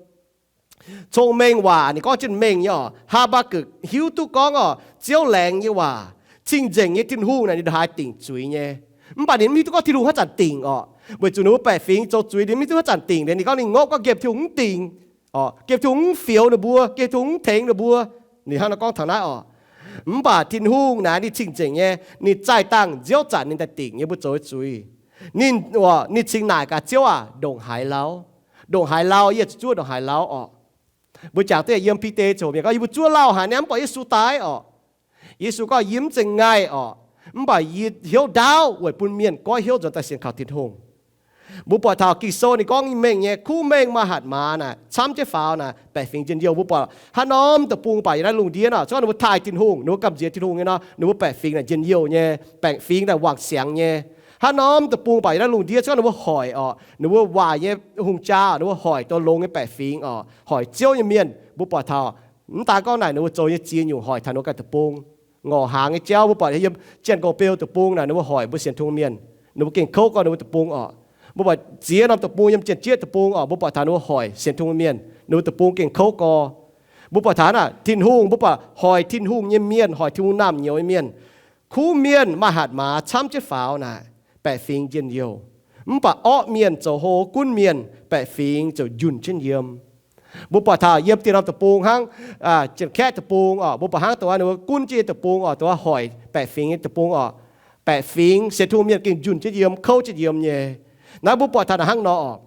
Cong-Mengh waac ninh gorngv jienv mengh nyei orqc. Haa^mbaa^gukc hiuv duqv gorngv orqc, Ziouv laengz nyei waac, cing-nzengc nyei Tin-Hungh naaic ninh ndongc haaix dingc zuiz nyei. Mv baac ninh mv hiuv duqv gorngv Tin-Hungh haaix zanc dingc orqc, weic zuqc ninh mbuo baeqc fingx zoux zuiz, ninh mv hiuv duqv haaix zanc dingc liuz, ninh gorngv ninh ngopv gorngv nqemh Tin-Hungh mv dingc orqc, nqemh Tin-Hungh mv fioux ninh mbuo, nqemh Tin-Hungh mv tengx ninh mbuo. Ninh hnangv nor gorngv taux naaiv orqc. Mv baac Tin-Hungh naaic ninh cing-nzengc nyei, ninh zaih dangh nziouv zanc ninh daaih dingc nyei mbuo zoux nyei zuiz. Ninh, ninh cingx naaic gaax, Ziouv aac, ndongc haaix lauv? Ndongc haaix lauv? Yie zuqc zuov ndongc haaix lauv orqc? Mbuo jangx duqv yiem Bide ziouc mienh gorngv, yie mbuo zuov lauh haaix nyungc mv baac Yesu daaih orqc. Yesu gorngv, yie mv zeiz ngaih orqc, mv baac yie hnyouv ndaauv weic bun mienh goiv hnyouv nzuonx daaih sienx kaux Tin-Hungh. Mbuo buatc taux Ging-Sou ninh gorngv mengh nyei, kuv mengh maaih hatc maaz naaic camv jienv faaux naaic baeqc fingx njien-youh. Mbuo buatc haaix norm deic-bung baac yiem naaiv lungh ndiev nor, se gorngv ninh mbuo taaih Tin-Hungh, ninh mbuo gamh nziex Tin-Hungh nyei nor, ninh mbuo baeqc fingx naaic njien-youh nyei, baeqc fingx naaic wangc siangx nyei. Haaix norm deic-bung baac yiem naaiv lungh ndiev, se gorngv ninh mbuo hoic orqc, ninh mbuo waaic nyei hungh jaa, ninh mbuo hoic douz longx nyei baeqc fingx orqc, hoic Ziouv nyei mienh. Mbuo buatc taux mv daan gorngv naaic ninh mbuo zoux nyei ziex nyungc hoic taux ninh mbuo ganh deic-bung. Ngorc hnaangx nyei jauv mbuo buatc yiem Janx-Gouv-Beu deic-bung naaic ninh mbuo hoic mbuo sienx Tin-Hungh mienh, ninh mbuo gengh kouv gorx ninh mbuo deic-bung orqc. Mbuo buatc ziex norm deic-bung yiem Janx-Jieqv deic-bung orqc, mbuo buatc taux ninh mbuo hoic sienx Tin-Hungh mienh, ninh mbuo deic-bung gengh kouv gorx. Mbuo buatc taux naaic Tin-Hungh, mbuo buatc hoic Tin-Hungh nyei mienh, hoic Tin-Hungh naamh nyouz nyei mienh, kuv mienh maaih hatc maaz camv jienv faaux naaic baeqc fingx njien-youh, mv baac orqv mienh zoux hlo gunv mienh, baeqc fingx ziouc njunh jienv yiem. Mbuo buatc taux yiem dieh norm deic-bung hnangv, Janx-Kaeqv deic-bung orqc, mbuo buatc hnangv dongh wuov ninh mbuo gunv jienv nyei deic-bung orqc, dongh wuov hoic baeqc fingx nyei deic-bung orqc, baeqc fingx sienx Tin-Hungh mienh gengh njunh jienv yiem, kouv jienv yiem nyei. Naaiv mbuo buatc taux naaic hnangv nor orqc.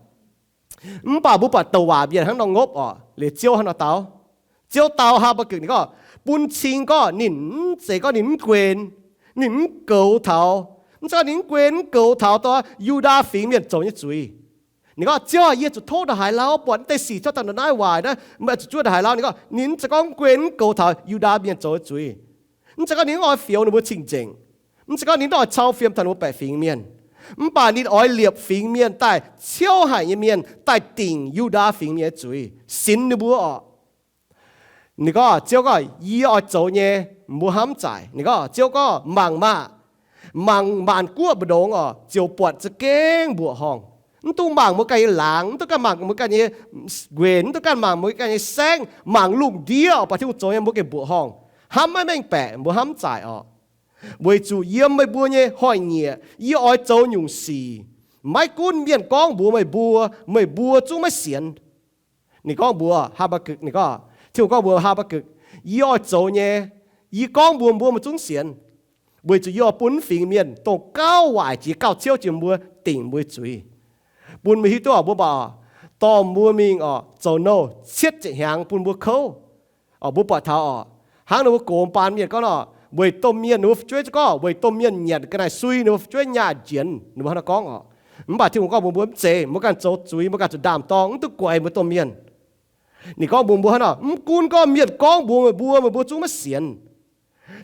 Mv baac mbuo buatc douc waac mienh hnangv nor ngopv orqc. Liuz Ziouv hnangv nor dau, Ziouv dau Haa^mbaa^gukc ninh gorngv, bun cing gorngv ninh mv zeiz gorngv ninh mv guen, ninh mv goux taux, mv zeiz gorngv ninh mv guen mv goux taux dongh Yu^ndaa fingx mienh zoux nyei zuiz. Ninh gorngv, Ziouv aah, yie zuqc tov ndongc haaix lauh buatc naaiv deix sic, tov daaih ndongc naaiv waaic naaiv, meih zuqc zuov ndongc haaix lauh? Ninh gorngv ninh mv zeiz gorngv mv guen mv goux taux Yu^ndaa mienh zoux nyei zuiz. Mv zeiz gorngv ninh mv oix fioux ninh mbuo cing-nzengc. Mv zeiz gorngv ninh oix cau fiem taux ninh mbuo baeqc fingx mienh, mv baac ninh oix liepc fingx mienh daaih ciouv haic nyei mienh daaih dingc Yu^ndaa fingx mienh nyei zuiz, sinx ninh mbuo orqc. Ninh gorngv, Ziouv gorngv, Yie oix zoux nyei, mbuo hnamv zaaic. Ninh gorngv, Ziouv gorngv, Mangc maah! Mangc maanc guoqv mbu'ndongx orqc, ziouc buatc za'gengh mbuoqc horngh. Mv dungx mangc mbuo ganh nyei laangz, mv dungx ganh mangc mbuo ganh nyei nquenc, mv dungx ganh mangc mbuo ganh nyei saengv, mangc lungh ndiev orqc, buatc Tin-Hungh zoux nyei mbuo gengh mbuoqc horngh, hnamv maiv mengh baeqc, mbuo hnamv zaaic orqc. Weic zuqc yiem meih mbuo nyei hnoi-nyieqc yie oix zoux nyungc sic, maiv gunv mienh gorngv mbuox meih mbuo, meih mbuo zungv maiv sienx. Ninh gorngv mbuox Haa^mbaa^gukc, ninh gorngv, Tin-Hungh gorngv mbuox Haa^mbaa^gukc, Yie oix zoux nyei, yie gorngv mbuox mbuo, meih zungv sienx, weic zuqc yie oix bun mv fingx mienh dongh gauh waaic jiex gauh ciouv jiex mbuo dingc mbuo zuiz, bun mbuo hiuv duqv orqc, mbuo baac dorh mbuo mingh orqc, zoux nouh cietv ziepc hnyangx bun mbuo kouv. Orqc, mbuo buatc taux orqc, hnangv ninh mbuo gox baan mienh gorngv orqc, weic domh mienh, ninh mbuo fu'jueiv zungv gorngv, weic domh mienh nyanc ga'naaiv sui ninh mbuo fu'jueiv nyaah njienx, ninh mbuo hnangv naaiv gorngv orqc. Mv baac Tin-Hungh gorngv mbuox mbuo mv zeiz, mbuo ganh zoux zuiz, mbuo ganh zuqc ndaam-dorng, mv duqv guaix mbuo domh mienh. Ninh gorngv mbuox mbuo hnangv nor, mv gunv gorngv mienh gorngv mbuox meih mbuo, meih mbuo zungv maiv sienx.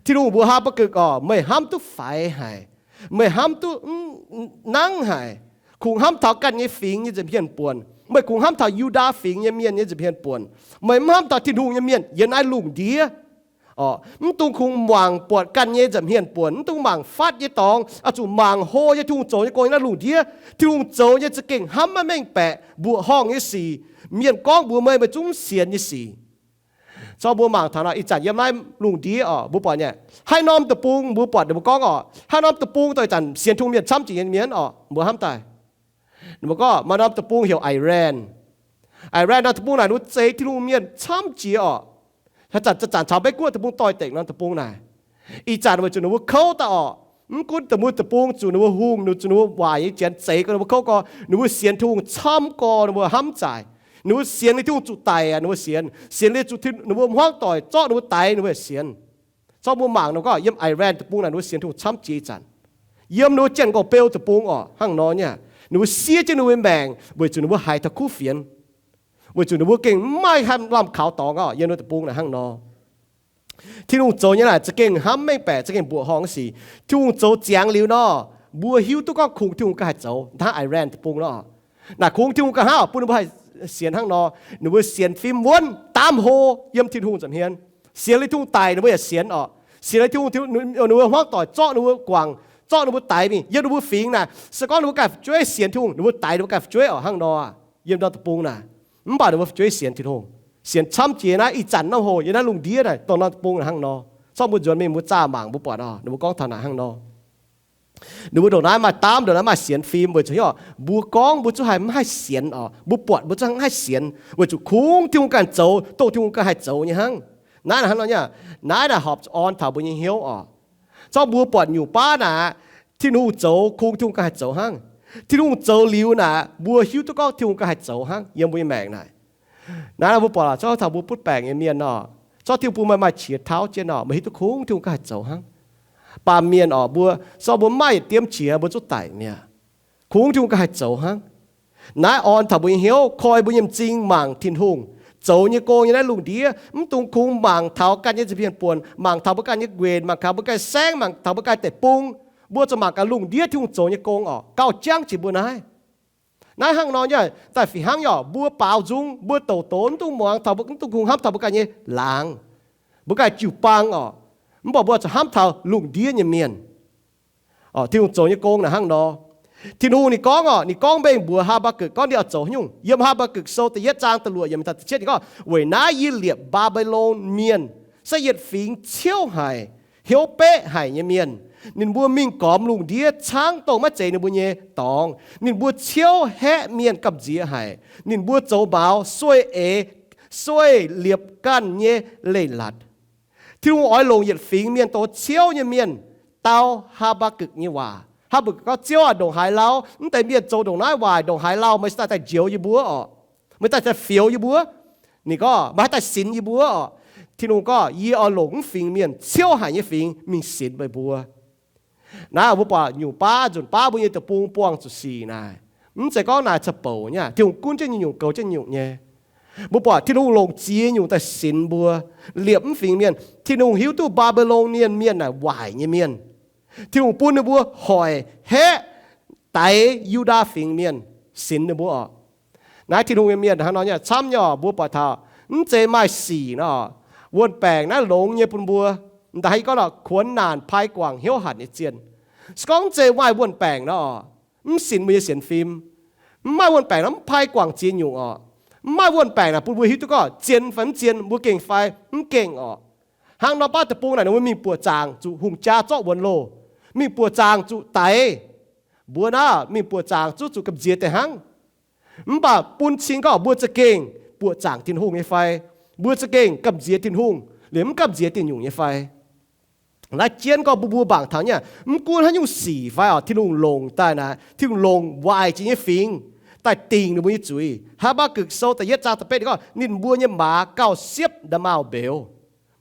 Tin-Hungh mbuox Haa^mbaa^gukc orqc, meih hnamv duqv faix haic, meih hnamv duqv nangv haic, kungx hnamv taux ganh nyei fingx nyei nza'hmien buonc, meih kungx hnamv taux Yu^ndaa fingx nyei mienh nyei nza'hmien buonc, meih mv hnamv taux Tin-Hungh nyei mienh yiem naaiv lungh ndiev. Orqc, mv dungx kungx mangc buatc ganh nyei nza'hmien buonc, mv dungx mangc fatv nyei dorngx, oix zuqc mangc hlo nyei Tin-Hungh zoux nyei gong yiem naaiv lungh ndiev. Tin-Hungh zoux nyei za'gengh hnamv maiv mengh baeqc, mbuoqc horngh nyei sic, mienh gorngv mbuox meih, meih zungv mv sienx nyei sic. Zorqv mbuo mangc taux nor, ih zanc yiem naaiv lungh ndiev orqc, mbuo buatc nyei, haaix norm deic-bung mbuo buatc ninh mbuo gorngv orqc, haaix norm deic-bung dongh ih zanc sienx Tin-Hungh mienh camv jiex nyei mienh orqc, mbuo hnamv daaih, ninh mbuo gorngv maaih norm deic-bung heuc Iran. Iran norm deic-bung naaic ninh mbuo zeix Tin-Hungh mienh camv jiex orqc. Haaix zanc, zanc-zanc caux Meiv-Guoqv deic-bung doix-dekc norm deic-bung naaic. Ih zanc weic zuqc ninh mbuo kouv daaih orqc, mv gunv deic-bung, deic-bung zuqc ninh mbuo hungh, zuqc ninh mbuo waaic nyei janx zeix gorx, ninh mbuo kouv gorx, ninh mbuo sienx Tin-Hungh camv gorx, ninh mbuo hnamv zaaic. Ninh mbuo sienx liuz Tin-Hungh zuqc daic aqv, ninh mbuo sienx. Sienx liuz zuqc Tin-Hungh, ninh mbuo hmuangv doic zorqv ninh mbuo daix, ninh mbuo yaac sienx. Zorqv mbuo mangc nor gorngv yiem Iran deic-bung naaic ninh mbuo sienx Tin-Hungh camv jiex ih zanc. Yiem ninh mbuo Janx-Gorx-Beu deic-bung orqc, hnangv nor nyei, ninh mbuo siev jienv ninh mbuo maengc weic zuqc ninh mbuo haiz taux kuv fienx, weic zuqc ninh mbuo gengh maiv haih lamh kaux dorngx orqc. Yiem ninh mbuo deic-bung naaic hnangv nor. Tin-Hungh zoux nyei naaic za'gengh hnamv mengh baeqc, za'gengh mbuoqc horngh nyei sic. Tin-Hungh zoux ziangx liuz nor, mbuo hiuv duqv gorngv kungx Tin-Hungh ganh haih zoux. Hnangv Iran deic-bung nor, naaic kungx Tin-Hungh ganh hnangv orqc, bun ninh mbuo haih sienx hnangv nor. Ninh mbuo sienx fim wuonv daamv hlo yiem Tin-Hungh nza'hmien. Sienx liuz Tin-Hungh daic ninh mbuo yaac sienx orqc. Sienx liuz Tin-Hungh, ninh mbuo hmuangv doic zorqv ninh mbuo guangc, zorqv ninh mbuo daix mingh. Yiem ninh mbuo fingx naaic, se gorngv ninh mbuo ganh fu'jueiv sienx Tin-Hungh, ninh mbuo daix ninh mbuo ganh fu'jueiv orqc, hnangv nor. Yiem norm deic-bung naaic, mv baac ninh mbuo fu'jueiv sienx Tin-Hungh, sienx camv jiex naaiv ih zanc norm hoc yiem naaiv lungh ndiev naaic dongh norm deic-bung naaic hnangv nor. Zorqv mbuo nzuonx mingh mbuo zaah mangc mbuo buatc orqc, ninh mbuo gorngv taux naaic hnangv nor. Ninh mbuo ndongc naaiv maaih daamv, ndongc naaiv maaih sienx fim weic zuqc hiuv orqc, mbuo gorngv mbuo zungv haih mv haih sienx orqc, mbuo buatc mbuo zungv mv haih sienx weic zuqc kungx Tin-Hungh ganh zoux, dongh Tin-Hungh ganh haih zoux nyei hnangv. Naaiv naaic hnangv nor nyei, naaiv naaic horpc orn taux mbuo nyei hnyouv orqc. Zorqv mbuo buatc nyungc baav naaic, Tin-Hungh zoux kungx Tin-Hungh ganh haih zoux hnangv. Tin-Hungh zoux liuz naaic, mbuo hiuv duqv gorngv Tin-Hungh ganh haih zoux hnangv yiem mbuo nyei maengc naaic. Naaiv mbuo buatc lorqc, zorqv taux mbuo butv baengc nyei mienh orqc, zorqv Tin-Hungh bun meih maaih qiex tauv jienv orqc, meih hiuv duqv kungx Tin-Hungh ganh haih zoux hnangv. Baamh mienh orqc, mbuo, zorqv mbuo mv maaih yietc diemv qiex mbuo zungv daic mi'aqv. Kungx Tin-Hungh ganh haih zoux hnangv. Naaiv orn taux mbuo nyei hnyouv, koi mbuo nyei m'zing mangc Tin-Hungh zoux nyei gong nyei naaiv lungh ndiev. Mv dungx kungx mangc taux ganh nyei nza'hmien buonc, mangc taux mbuo ganh nyei nquenc, mangc taux mbuo ganh saengv, mangc taux mbuo ganh deic-bung. Mbuo zuqc mangc gaax lungh ndiev Tin-Hungh zoux nyei gong orqc, gauh jangv jiex mbuo naaiv. Naaiv hnangv nor nyei, daaih fih hnangv nyei orqc, mbuo baaux nzung, mbuo douc doz, mv dungx muangx taux mbuo, mv dungx kungx hnamv taux mbuo ganh nyei laangz, mbuo ganh jiu-baang orqc. Mv baac mbuo zuqc hnamv taux lungh ndiev nyei mienh. Orqc, Tin-Hungh zoux nyei gong naaic hnangv nor. Tin-Hungh ninh gorngv orqc, ninh gorngv mengh mbuox Haa^mbaa^gukc gorngv ninh oix zoux haaix nyungc. Yiem Haa^mbaa^gukc Sou da'yietv zaang da'luoqc yiemc taux da'cietv ninh gorngv, Weic naaiv yie liepc Mbaa^mbe^lon Mienh se yietc fingx ciouv haic, hnyouv beqv haic nyei mienh. Ninh mbuo mingh gormx lungh ndiev caangv dongh maiv zeiz ninh mbuo nyei dorngx. Ninh mbuo ciouv haeqv mienh gamh nziex haic. Ninh mbuo zoux maux sueih eix, sueih liepc ganh nyei leiz-latc. Tin-Hungh oix longc yietc fingx mienh, dongh ciouv nyei mienh, dau Haa^mbaa^gukc nyei waac. Haa^mbaa^gukc gorngv, Ziouv aac, ndongc haaix lauh mv deix mienh zoux ndongc naaiv waaic, ndongc haaix lauh meih se daaih daaih njoux yie mbuo orqc? Meih daaih daaih fioux yie mbuo? Ninh gorngv, Meih haaix daaih sinx yie mbuo orqc? Tin-Hungh gorngv, Yie oix longc mv fingx mienh, ciouv haic nyei fingx, mingh sinx meih mbuo. Naaiv mbuo buatc nyungc baav, nzunc baav mbuo nyei deic-bung buangh zuqc sic naaic, mv zeiz gorngv naaic ca'bouc nyei, Tin-Hungh gunv jienv nyungc-nyungc, goux jienv nyungc nyei. Mbuo buatc Tin-Hungh longc ziex nyungc daaih sinx mbuo, liepc mv fingx mienh. Tin-Hungh hiuv duqv Mbaa^mbe^lon Mienh, mienh naaic waaic nyei mienh. Tin-Hungh bun ninh mbuo hoic haeqv daix Yu^ndaa Fingx Mienh sinx ninh mbuo oc. Naaiv Tin-Hungh nyei mienh hnangv nor nyei camv nyei oc. Mbuo buatc taux mv zeiz maaih sic nor, wuon-baengc naaiv longx nyei bun mbuo. M'daaih haaix gorngv lorqc, kuonx naanc pai guangc hnyouv hanc nyei zienh. Se gorngv mv zeiz maaih wuon-baengc nor, mv sinx mbuo nyei sienx fim. Mv maaih wuon-baengc nor mv pai guangc ziex nyungc oc. Mv maaih wuon-baengc naaic bun mbuo hiuv duqv gorngv zien fai mv zien, mbuo gengh fai mv gengh oc. Hnangv nor baav deic-bung naaic ninh mbuo mingh buoqc zaangc zuqc hungh jaa zorqv wuonx loh, mingh buoqc zaangc zuqc daix. Mbuo naaiv mingh buoqc zaangc zuqc zuqc gamh nziex deix hnangv. Mv baac bun cing gorngv mbuo za'gengh buoqc zaangc Tin-Hungh nyei fai, mbuo za'gengh gamh nziex Tin-Hungh liemh mv gamh nziex diuh nyungc nyei fai. Naaiv jienv gorngv mbuo mbuo mangc taux nyei, mv gunv haaix nyungc sic fai oc, Tin-Hungh longc daaih naaic, Tin-Hungh longc waaic jiex nyei fingx daaih dingc ninh mbuo nyei zuiz. Haa^mbaa^gukc Sou da'yietv zaang da'betv ninh gorngv, ninh mbuo nyei maaz gauh siepv nda'maauh mbeux.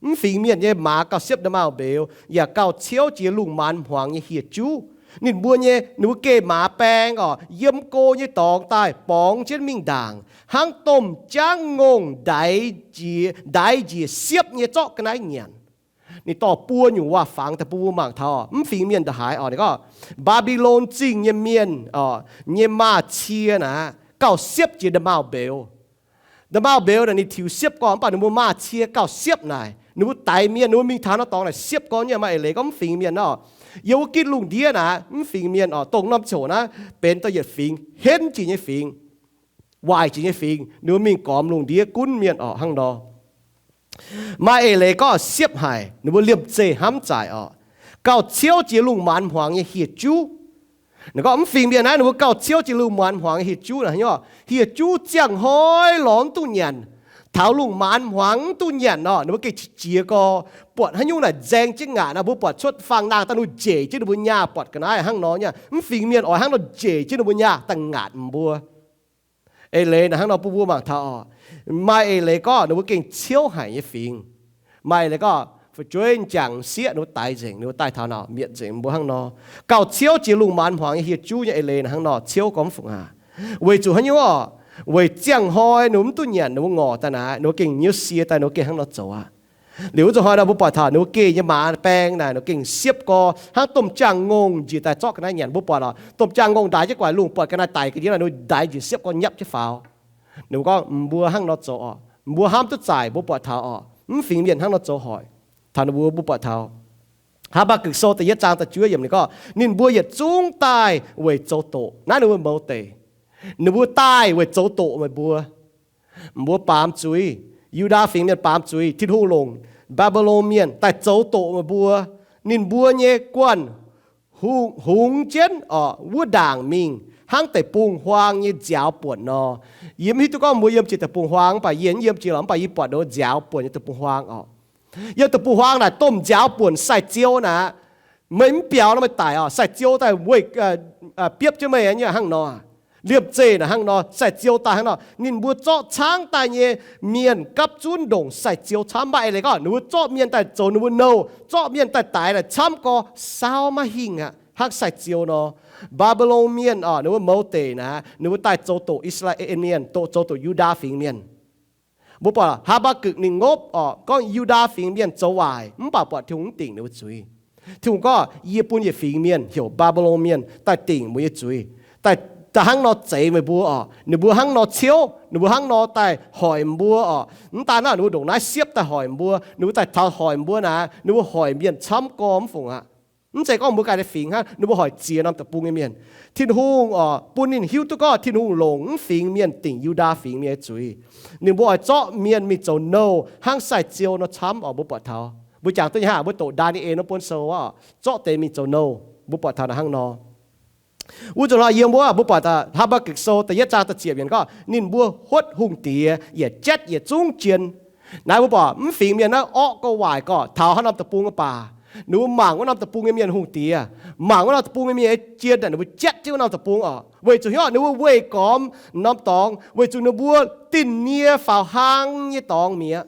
Mv fingx mienh nyei maaz gauh siepv nda'maauh mbeux, yaac gauh ciouv jiex lungh maanz hmuangx nyei hieh juv. Ninh mbuo nyei, ninh mbuo geh maaz baeng oc, yiem go nyei dorngx daaih borngz jienv mingh ndaangc, hnangv domh jaangv ngongh ndaix jiex, ndaix njiec siepv nyei zorqv ga'naaiv nyanc. Ninh dorh buo nyungc waac-fangx daaih bun mbuo mangc taux mv fingx mienh ndongc haaix oc. Ninh gorngv, Mbaa^mbi^lon Zingh nyei mienh oc, nyei maaz-cie naaic gauh siepv jiex nda'maauh mbeux. Nda'maauh mbeux naaic ninh tiux siepv gorngv, mv baac ninh mbuo maaz-cie gauh siepv naaic. Ninh mbuo daix mienh, ninh mbuo mingh taux norm dorngx naaic siepv gorngv nyei. Maaih eix leiz gorngv mv fingx mienh nor, yiem wuov gitv lungh ndiev naaic, mv fingx mienh oc, dongh norm ziangh hoc naaiv benx da'yietv fingx henv jiex nyei fingx, waaic jiex nyei fingx, ninh mbuo mingh gormx lungh ndiev gunv mienh oc hnangv nor. Maaih eix leiz gorngv siepv haic, ninh mbuo liemh zeih hnamv zaaic oc, gauh ciouv jiex lungh maanz hmuangx nyei hieh juv. Ninh gorngv mv fingx mienh naaiv ninh mbuo gauh ciouv jiex lungh maanz hmuangx nyei hieh juv naaic, hieh juv ziangh hnoi lorz mv duqv nyanc, taux lungh maanz hmuangx mv duqv nyanc nor, ninh mbuo gengh qiex jiez gorx, buatc haaix nyungc naaic nzaeng jienv ngaatc nor, mbuo buatc cuotv faang-naang daaih ninh mbuo njiec jienv ninh mbuo nyaah, buatc ga'naaiv hnangv nor nyei. Mv fingx mienh oix hnangv nor njiec jienv ninh mbuo nyaah daaih ngaatc mbuo. Eix leiz naaic hnangv nor bun mbuo mangc taux oc. Maaih eix leiz gorngv ninh mbuo gengh ciouv haic nyei fingx. Maaih eix leiz gorngv fu'jueiv m'jangc m'sieqv ninh mbuo daix nzengc, ninh mbuo daaih taux naaic mietc nzengc mbuo hnangv nor. Gauh ciouv jiex lungh maanz hmuangx nyei hieh juv nyei eix leiz naaic hnangv nor, ciouv gormx fungc aac. Weic zuqc haaix nyungc oc? Weic ziangh hnoi ninh mbuo mv duqv nyanc, ninh mbuo ngorc daaih naaic, ninh mbuo gengh nyiuv sie daaih, ninh mbuo gengh hnangv nor zoux aqv. Liuz wuov zanc hnoi nor mbuo buatc taux ninh mbuo geh nyei maaz baeng naaic, ninh mbuo gengh siepv gorx hnangv domh jaang-ngongh njiec daaih zorqv ga'naaiv nyanc. Mbuo buatc oc, domh jaang-ngongh ndaix jienv gu'nguaaic lungh, buatc ga'naaiv daic ga'ndiev naaic, ninh mbuo ndaix njiec siepv gorx nyapv jienv faaux. Ninh mbuo gorngv, mbuo hnangv nor zoux oc. Mbuo hnamv duqv zaaic, mbuo buatc taux oc, mv fingx mienh hnangv nor zoux hoic. Taux ninh mbuo, mbuo buatc taux Haa^mbaa^gukc Sou da'yietv zaang da'juov yiemc ninh gorngv, ninh mbuo yietc zungv daaih weic zoux doqc. Naaiv ninh mbuo mouz deic. Ninh mbuo daaih weic zoux doqc meih mbuo. Mbuo baamz zuiz, Yu^ndaa fingx mienh baamz zuiz, Tin-Hungh longc Mbaa^mbi^lon mienh daaih zoux doqc meih mbuo. Ninh mbuo nyei guanh hungx jienv oc, wuov ndaangc mingh hnangv deic-bung-huaang nyei nziaaux buonc nor. Yie mv hiuv duqv gorngv mbuo yiem jiex deic-bung-huaang, mv baac yie yiem jiex lorqc, mv baac yie buatc ninh mbuo nziaaux buonc nyei deic-bung-huaang oc. Yiem deic-bung-huaang naaic domh nziaaux buonc sai-ziou naaic, meih mv biaux nor meih daic oc, sai-ziou daaih weih, biopv jienv meih nyei hnangv nor. Liemh zeih naaic hnangv nor, sai-ziou daaih hnangv nor, ninh mbuo zorqv caangv daaih nyei mienh gapv zunv ndongc sai-ziou camv. Maaih eix leiz gorngv ninh mbuo zorqv mienh daaih zoux ninh mbuo nouh, zorqv mienh daaih daix naaic camv gorx, saauv maiv hingh aqv, hnangv sai-ziou nor. Mbaa^mbi^lon mienh oc, ninh mbuo mouz deic naaic, ninh mbuo daaih zoux doqc I^saa^laa^en Mienh, doqc, zoux doqc Yu^ndaa fingx mienh. Mbuo buatc Haa^mbaa^gukc ninh ngopv oc, gorngv Yu^ndaa fingx mienh zoux waaic, mv baac buatc Tin-Hungh mv dingc ninh mbuo zuiz. Tin-Hungh gorngv, yie bun yietc fingx mienh heuc Mbaa^mbi^lon Mienh daaih dingc mbuo nyei zuiz, daaih, daaih hnangv nor zeix meih mbuo oc. Ninh mbuo hnangv nor ciouv, ninh mbuo hnangv nor daaih hoic mbuo oc. Mv daan naaiv, ninh mbuo ndongc naaiv siepv daaih hoic mbuo, ninh mbuo daaih taux hoic mbuo naaic, ninh mbuo hoic mienh camv gorx mv fungc aqv. Mv zeiz gorngv mbuo ganh nyei fingx hnangv, ninh mbuo hoic ziex norm deic-bung nyei mienh. Tin-Hungh oc, bun ninh hiuv duqv gorngv Tin-Hungh longc mv fingx mienh dingc Yu^ndaa fingx mienh nyei zuiz. Ninh mbuo oix zorqv mienh mingh zoux nouh hnangv sai-ziou nor camv oc. Mbuo buatc taux, mbuo jangx duqv nyei hnangv, mbuo doqc Ndaa^ni^en wuov buonv sou oc, zorqv deix mingh zoux nouh. Mbuo buatc taux naaic hnangv nor. Wuov zanc hnoi yiem wuov, mbuo buatc Haa^mbaa^gukc Sou da'yietv zaang da'ziepc yiemc gorngv, ninh mbuo huotv hungh diex yaac jatv yietc zungv jien. Naaiv mbuo buatc mv fingx mienh naaiv orqv gorx waaic gorx taux haaix norm deic-bung baac, ninh mbuo mangc wuov norm deic-bung nyei mienh hungh diex, mangc wuov norm deic-bung nyei mienh jien, ninh mbuo jatv jienv wuov norm deic-bung oc. Weic zuqc hnyouv ninh mbuo weih gormx norm dorngx, weic zuqc ninh mbuo dinh nie faaux hlang nyei dorngx mi'aqv.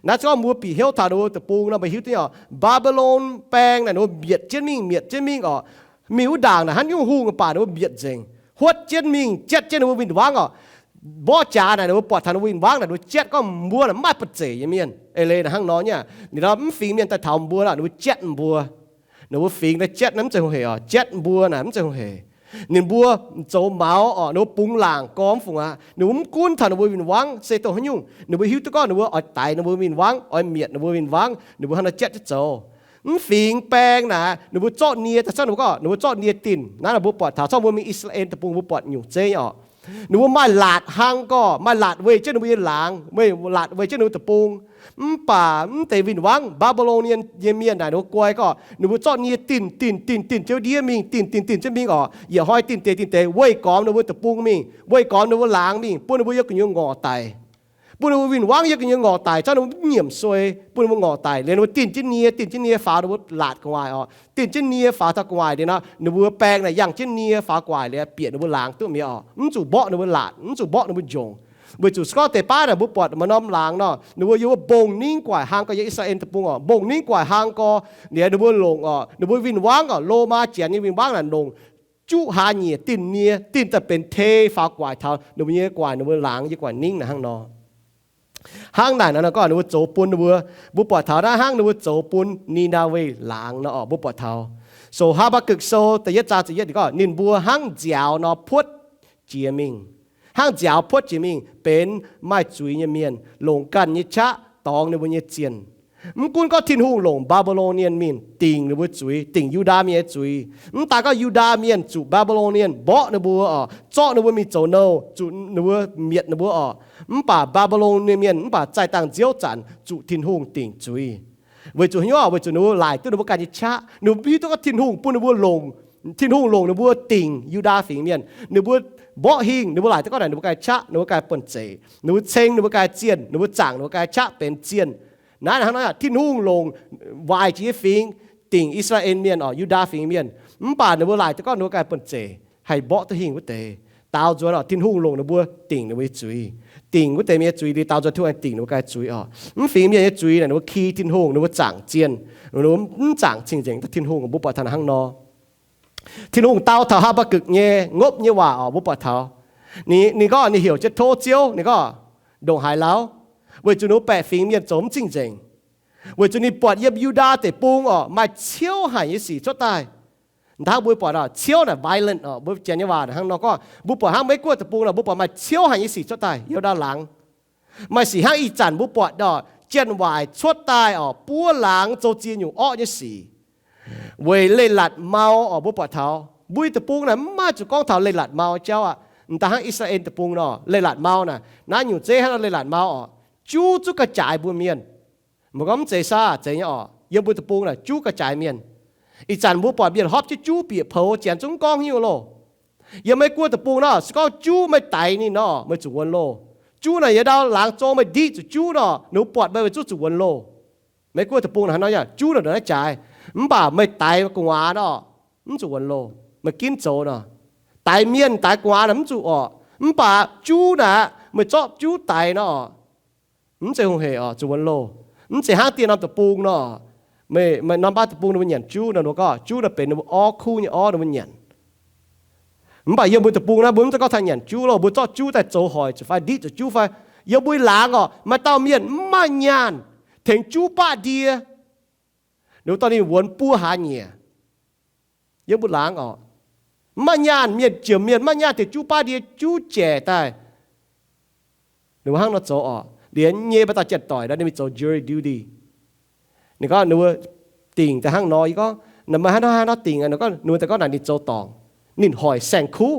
Naaiv se gorngv mbuo bieqc hnyouv taux ninh mbuo deic-bung nor, mbuo hiuv duqv nyei oc, Mbaa^mbi^lon baeng naaic ninh mbuo mietc jienv mingh, mietc jienv mingh oc. Mingh wuov ndaangc naaic hnangv nyungc hungh baac ninh mbuo mietc nzengc, huotv jienv mingh, jatv jienv ninh mbuo win-wangv oc. Mborqv jaax naaic ninh mbuo buatc taux ninh mbuo win-wangv naaic, ninh mbuo jatv gorngv mbuo naaic mv maaih ba'zeic nyei mienh. Eix leiz naaic hnangv nor nyei, ninh mbuo mv fingx mienh daaih taux mbuo naaic, ninh mbuo jatv mbuo. Ninh mbuo fingx naaiv jatv naaiv mv zeiz hungh heic oc. Jatv mbuo naaic mv zeiz hungh heic. Ninh mbuo zoux maux oc, ninh mbuo bungx laangc gormx fungc aqv. Ninh mbuo mv gunv taux ninh mbuo win-wangv se dongh haaix nyungc, ninh mbuo hiuv duqv gorngv ninh mbuo oix daix ninh mbuo win-wangv, oix mietc ninh mbuo win-wangv, ninh mbuo hnangv naaiv jatv jienv zoux. Mv fingx baeng naaic, ninh mbuo zorqv nie daaih cangv ninh mbuo gorngv, ninh mbuo zorqv nie dinh. Naaiv naaic mbuo buatc taux cangv mbuo mingh I^saa^laa^en Deic-Bung mbuo buatc nyungc zeiv oc. Ninh mbuo maaih laatc hnangv gorqv, maaih laatc weih jienv ninh mbuo nyei laangz, maaih laatc weih jienv ninh mbuo deic-bung. Mv baac mv deix win-wangv, Mbaa^mbi^lon nyei mienh naaic ninh mbuo guai gorqv, ninh mbuo zorqv nie dinh dinh dinh dinh jienv ndiev mingh, dinh dinh dinh jienv mingh oc. Yietc hnoi dinh deix dinh deix weih gormx ninh mbuo deic-bung mingh, weih gormx ninh mbuo laangz mingh, bun ninh mbuo yiem gu'nyuoz ngorc daic. Bun ninh mbuo win-wangv yiem gu'nyuoz ngorc daic, cangv ninh mbuo mv nyiemc suei, bun ninh mbuo ngorc daic liuz, ninh mbuo dinh jienv nie, dinh jienv nie faaux ninh mbuo laatc gu'nguaaic oc. Dinh jienv nie faaux taux gu'nguaaic liuz nor, ninh mbuo baeng naaic yangh jienv nie faaux gu'nguaaic liuz, bieqc ninh mbuo laangz duqv mi'aqv oc. Mv zuqc mborqv ninh mbuo laatc, mv zuqc mborqv ninh mbuo njongc. Weic zuqc se gorngv deix baav naaic mbuo buatc maaih norm laangz nor, ninh mbuo yiem wuov mbong ningv guaic hnangv gorx, yiem I^saa^laa^en Deic-Bung oc, mbong ningv guaic hnangv gorx liuz, ninh mbuo longc oc, ninh mbuo win-wangv oc, Lomaa janx nyei win-wangv naaic longc juqv hlaax nyieqc dinh nie, dinh daaih benx tei faaux gu'nguaaic taux ninh mbuo nyei gu'nguaaic, ninh mbuo laangz yiem gu'nguaaic ningv naaic hnangv nor. Hnangv naaic nor, ninh gorngv ninh mbuo zoux bun ninh mbuo, mbuo buatc taux naaiv hnangv ninh mbuo zoux bun Ni^naa^we Laangz nor oc, mbuo buatc taux. So Haa^mbaa^gukc Sou da'yietv zaang ziepc yietv ninh gorngv, ninh mbuo hnangv nziaaux nor puotv jiex mingh. Hnangv nziaaux puotv jiex mingh benx maaih zuiz nyei mienh, longc ganh nyei qaqv dorngx ninh mbuo nyei zienh. Mv gunv gorngv Tin-Hungh longc Mbaa^mbi^lon nyei mienh dingc ninh mbuo zuiz, dingc Yu^ndaa Mienh nyei zuiz. Mv daaih gorngv Yu^ndaa Mienh zuqc Mbaa^mbi^lon nyei mienh mborqv ninh mbuo oc, zorqv ninh mbuo mingh zoux nouh, zuqc ninh mbuo mietc ninh mbuo oc. Mv baac Mbaa^mbi^lon nyei mienh mv baac zaih dangh nziouv zanc zuqc Tin-Hungh dingc zuiz. Weic zuqc haaix nyungc? Weic zuqc ninh mbuo laaic duqv ninh mbuo ganh nyei qaqv. Ninh mbuo hiuv duqv gorngv Tin-Hungh bun ninh mbuo longc, Tin-Hungh longc ninh mbuo dingc Yu^ndaa Fingx Mienh. Ninh mbuo mborqv hingh, ninh mbuo laaic duqv gorngv naaic ninh mbuo ganh nyei qaqv, ninh mbuo ganh nyei buonv-zeic. Ninh mbuo ceng ninh mbuo ganh nyei zienh, ninh mbuo zaangc ninh mbuo ganh nyei qaqv benx zienh. Naaiv hnangv nor, Tin-Hungh longc waaic jiex nyei fingx dingc I^saa^laa^en Mienh oc, Yu^ndaa Fingx Mienh. Mv baac ninh mbuo laaic duqv gorngv ninh mbuo ganh nyei buonv-zeic haih mborqv duqv hingh wuov deix. Daaux nzuonx oc, Tin-Hungh longc ninh mbuo dingc ninh mbuo nyei zuiz, dingc wuov deix mienh nyei zuiz liuz, daaux nzuonx Tin-Hungh aengx dingc ninh mbuo ganh nyei zuiz oc. Mv fingx mienh nyei zuiz naaic ninh mbuo ki Tin-Hungh, ninh mbuo zaangc zienh, ninh mbuo mv zaangc cing-nzengc daaih Tin-Hungh. Mbuo buatc taux hnangv nor. Tin-Hungh dau taux Haa^mbaa^gukc nyei ngopv nyei waac oc, mbuo buatc taux ninh, ninh gorngv ninh heuc jienv tov Ziouv, ninh gorngv, Ndongc haaix lauh? Weic zuqc ninh mbuo baeqc fingx mienh zoux mv cing-nzengc. Weic zuqc ninh buatc yiem Yu^ndaa Deic-Bung oc, maaih ciouv haic nyei sic cuotv daaih. Hnangv mbuo buatc oc, ciouv naaic violent oc, mbuo Janx nyei waac hnangv nor gorngv, mbuo buatc hnangv Meiv Guoqv Deic-Bung nor, mbuo buatc maaih ciouv haic nyei sic cuotv daaih yiem wuov ndaauv laangz. Maaih sic hnangv ih zanc mbuo buatc oc, janx-waaic cuotv daaih oc, buov laangz zoux ziex nyungc orqv nyei sic. Weic leiz-latc mau oc, mbuo buatc taux mbuo nyei deic-bung naaic mv maaih zuqc gorngv taux leiz-latc mau jauv aqv. M'daaih hnangv I^saa^laa^en Deic-Bung nor, leiz-latc mau naaic, naaiv nyungc zeiv hnangv nor leiz-latc mau oc, juv zuqv ga'jaaix mbuo mienh. Mbuo gorngv mv zeiz saah? Zeiz nyei oc. Yiem mbuo deic-bung naaic juv ga'jaaix mienh. Ih zanc mbuo buatc mienh hopv jienv juv bieqc poux, janx zungv mv gorngv haaix nyungc loh. Yiem Meiv Guoqv deic-bung nor, se gorngv juv meih daix ninh nor, meih zuqc wuonx loh. Juv naaic yiem ndau laangz zong meih ndiqv zuqc juv nor, ninh mbuo buatc meih, meih zungv zuqc wuonx loh. Meiv Guoqv deic-bung naaic hnangv nor yaac juv naaic naaiv jaaix, mv baac meih daix gu'nguaaz nor, mv zuqc wuonx loh. Meih ginv zoux nor. Daix mienh daix gu'nguaaz naaic mv zuqc orqc, mv baac juv naaic meih zorqv juv daix nor, mv zeiz hungh heic oc, zuqc wuonx loh. Mv zeiz hnangv dieh norm deic-bung nor, meih, meih norm baav deic-bung ninh mbuo nyanc juv nor, ninh mbuo gorngv juv naaic benx ninh mbuo orv kuv nyei orv ninh mbuo nyanc. Mv baac yiem mbuo deic-bung naaiv mbuo mv zeiz gorngv taux nyanc juv loh, mbuo zorqv juv daaih zoux hoic zuqc fai ndiqv zuqc juv fai. Yiem mbuo laangz oc, maaih dauh mienh mv maaih nyaanh tengx juv baqv ndie, ninh mbuo dorh ninh wuonx buo hlaax nyieqc. Yiem mbuo laangz oc, mv maaih nyaanh, mienh jiex mienh mv maaih nyaanh tengx juv baqv ndie, juv jaic daaih. Ninh mbuo hnangv nor zoux oc. Liemh nyei maaih dauh janx-doic nor, ninh mingh zoux jury duty. Ninh gorngv ninh mbuo dingc daaih hnangv nor, yie gorngv, meih hnangv nor hnangv nor dingc aqv. Ninh gorngv, ninh mbuo daaih gorngv naaic ninh zoux dorngc. Ninh hoic saeng-kuv.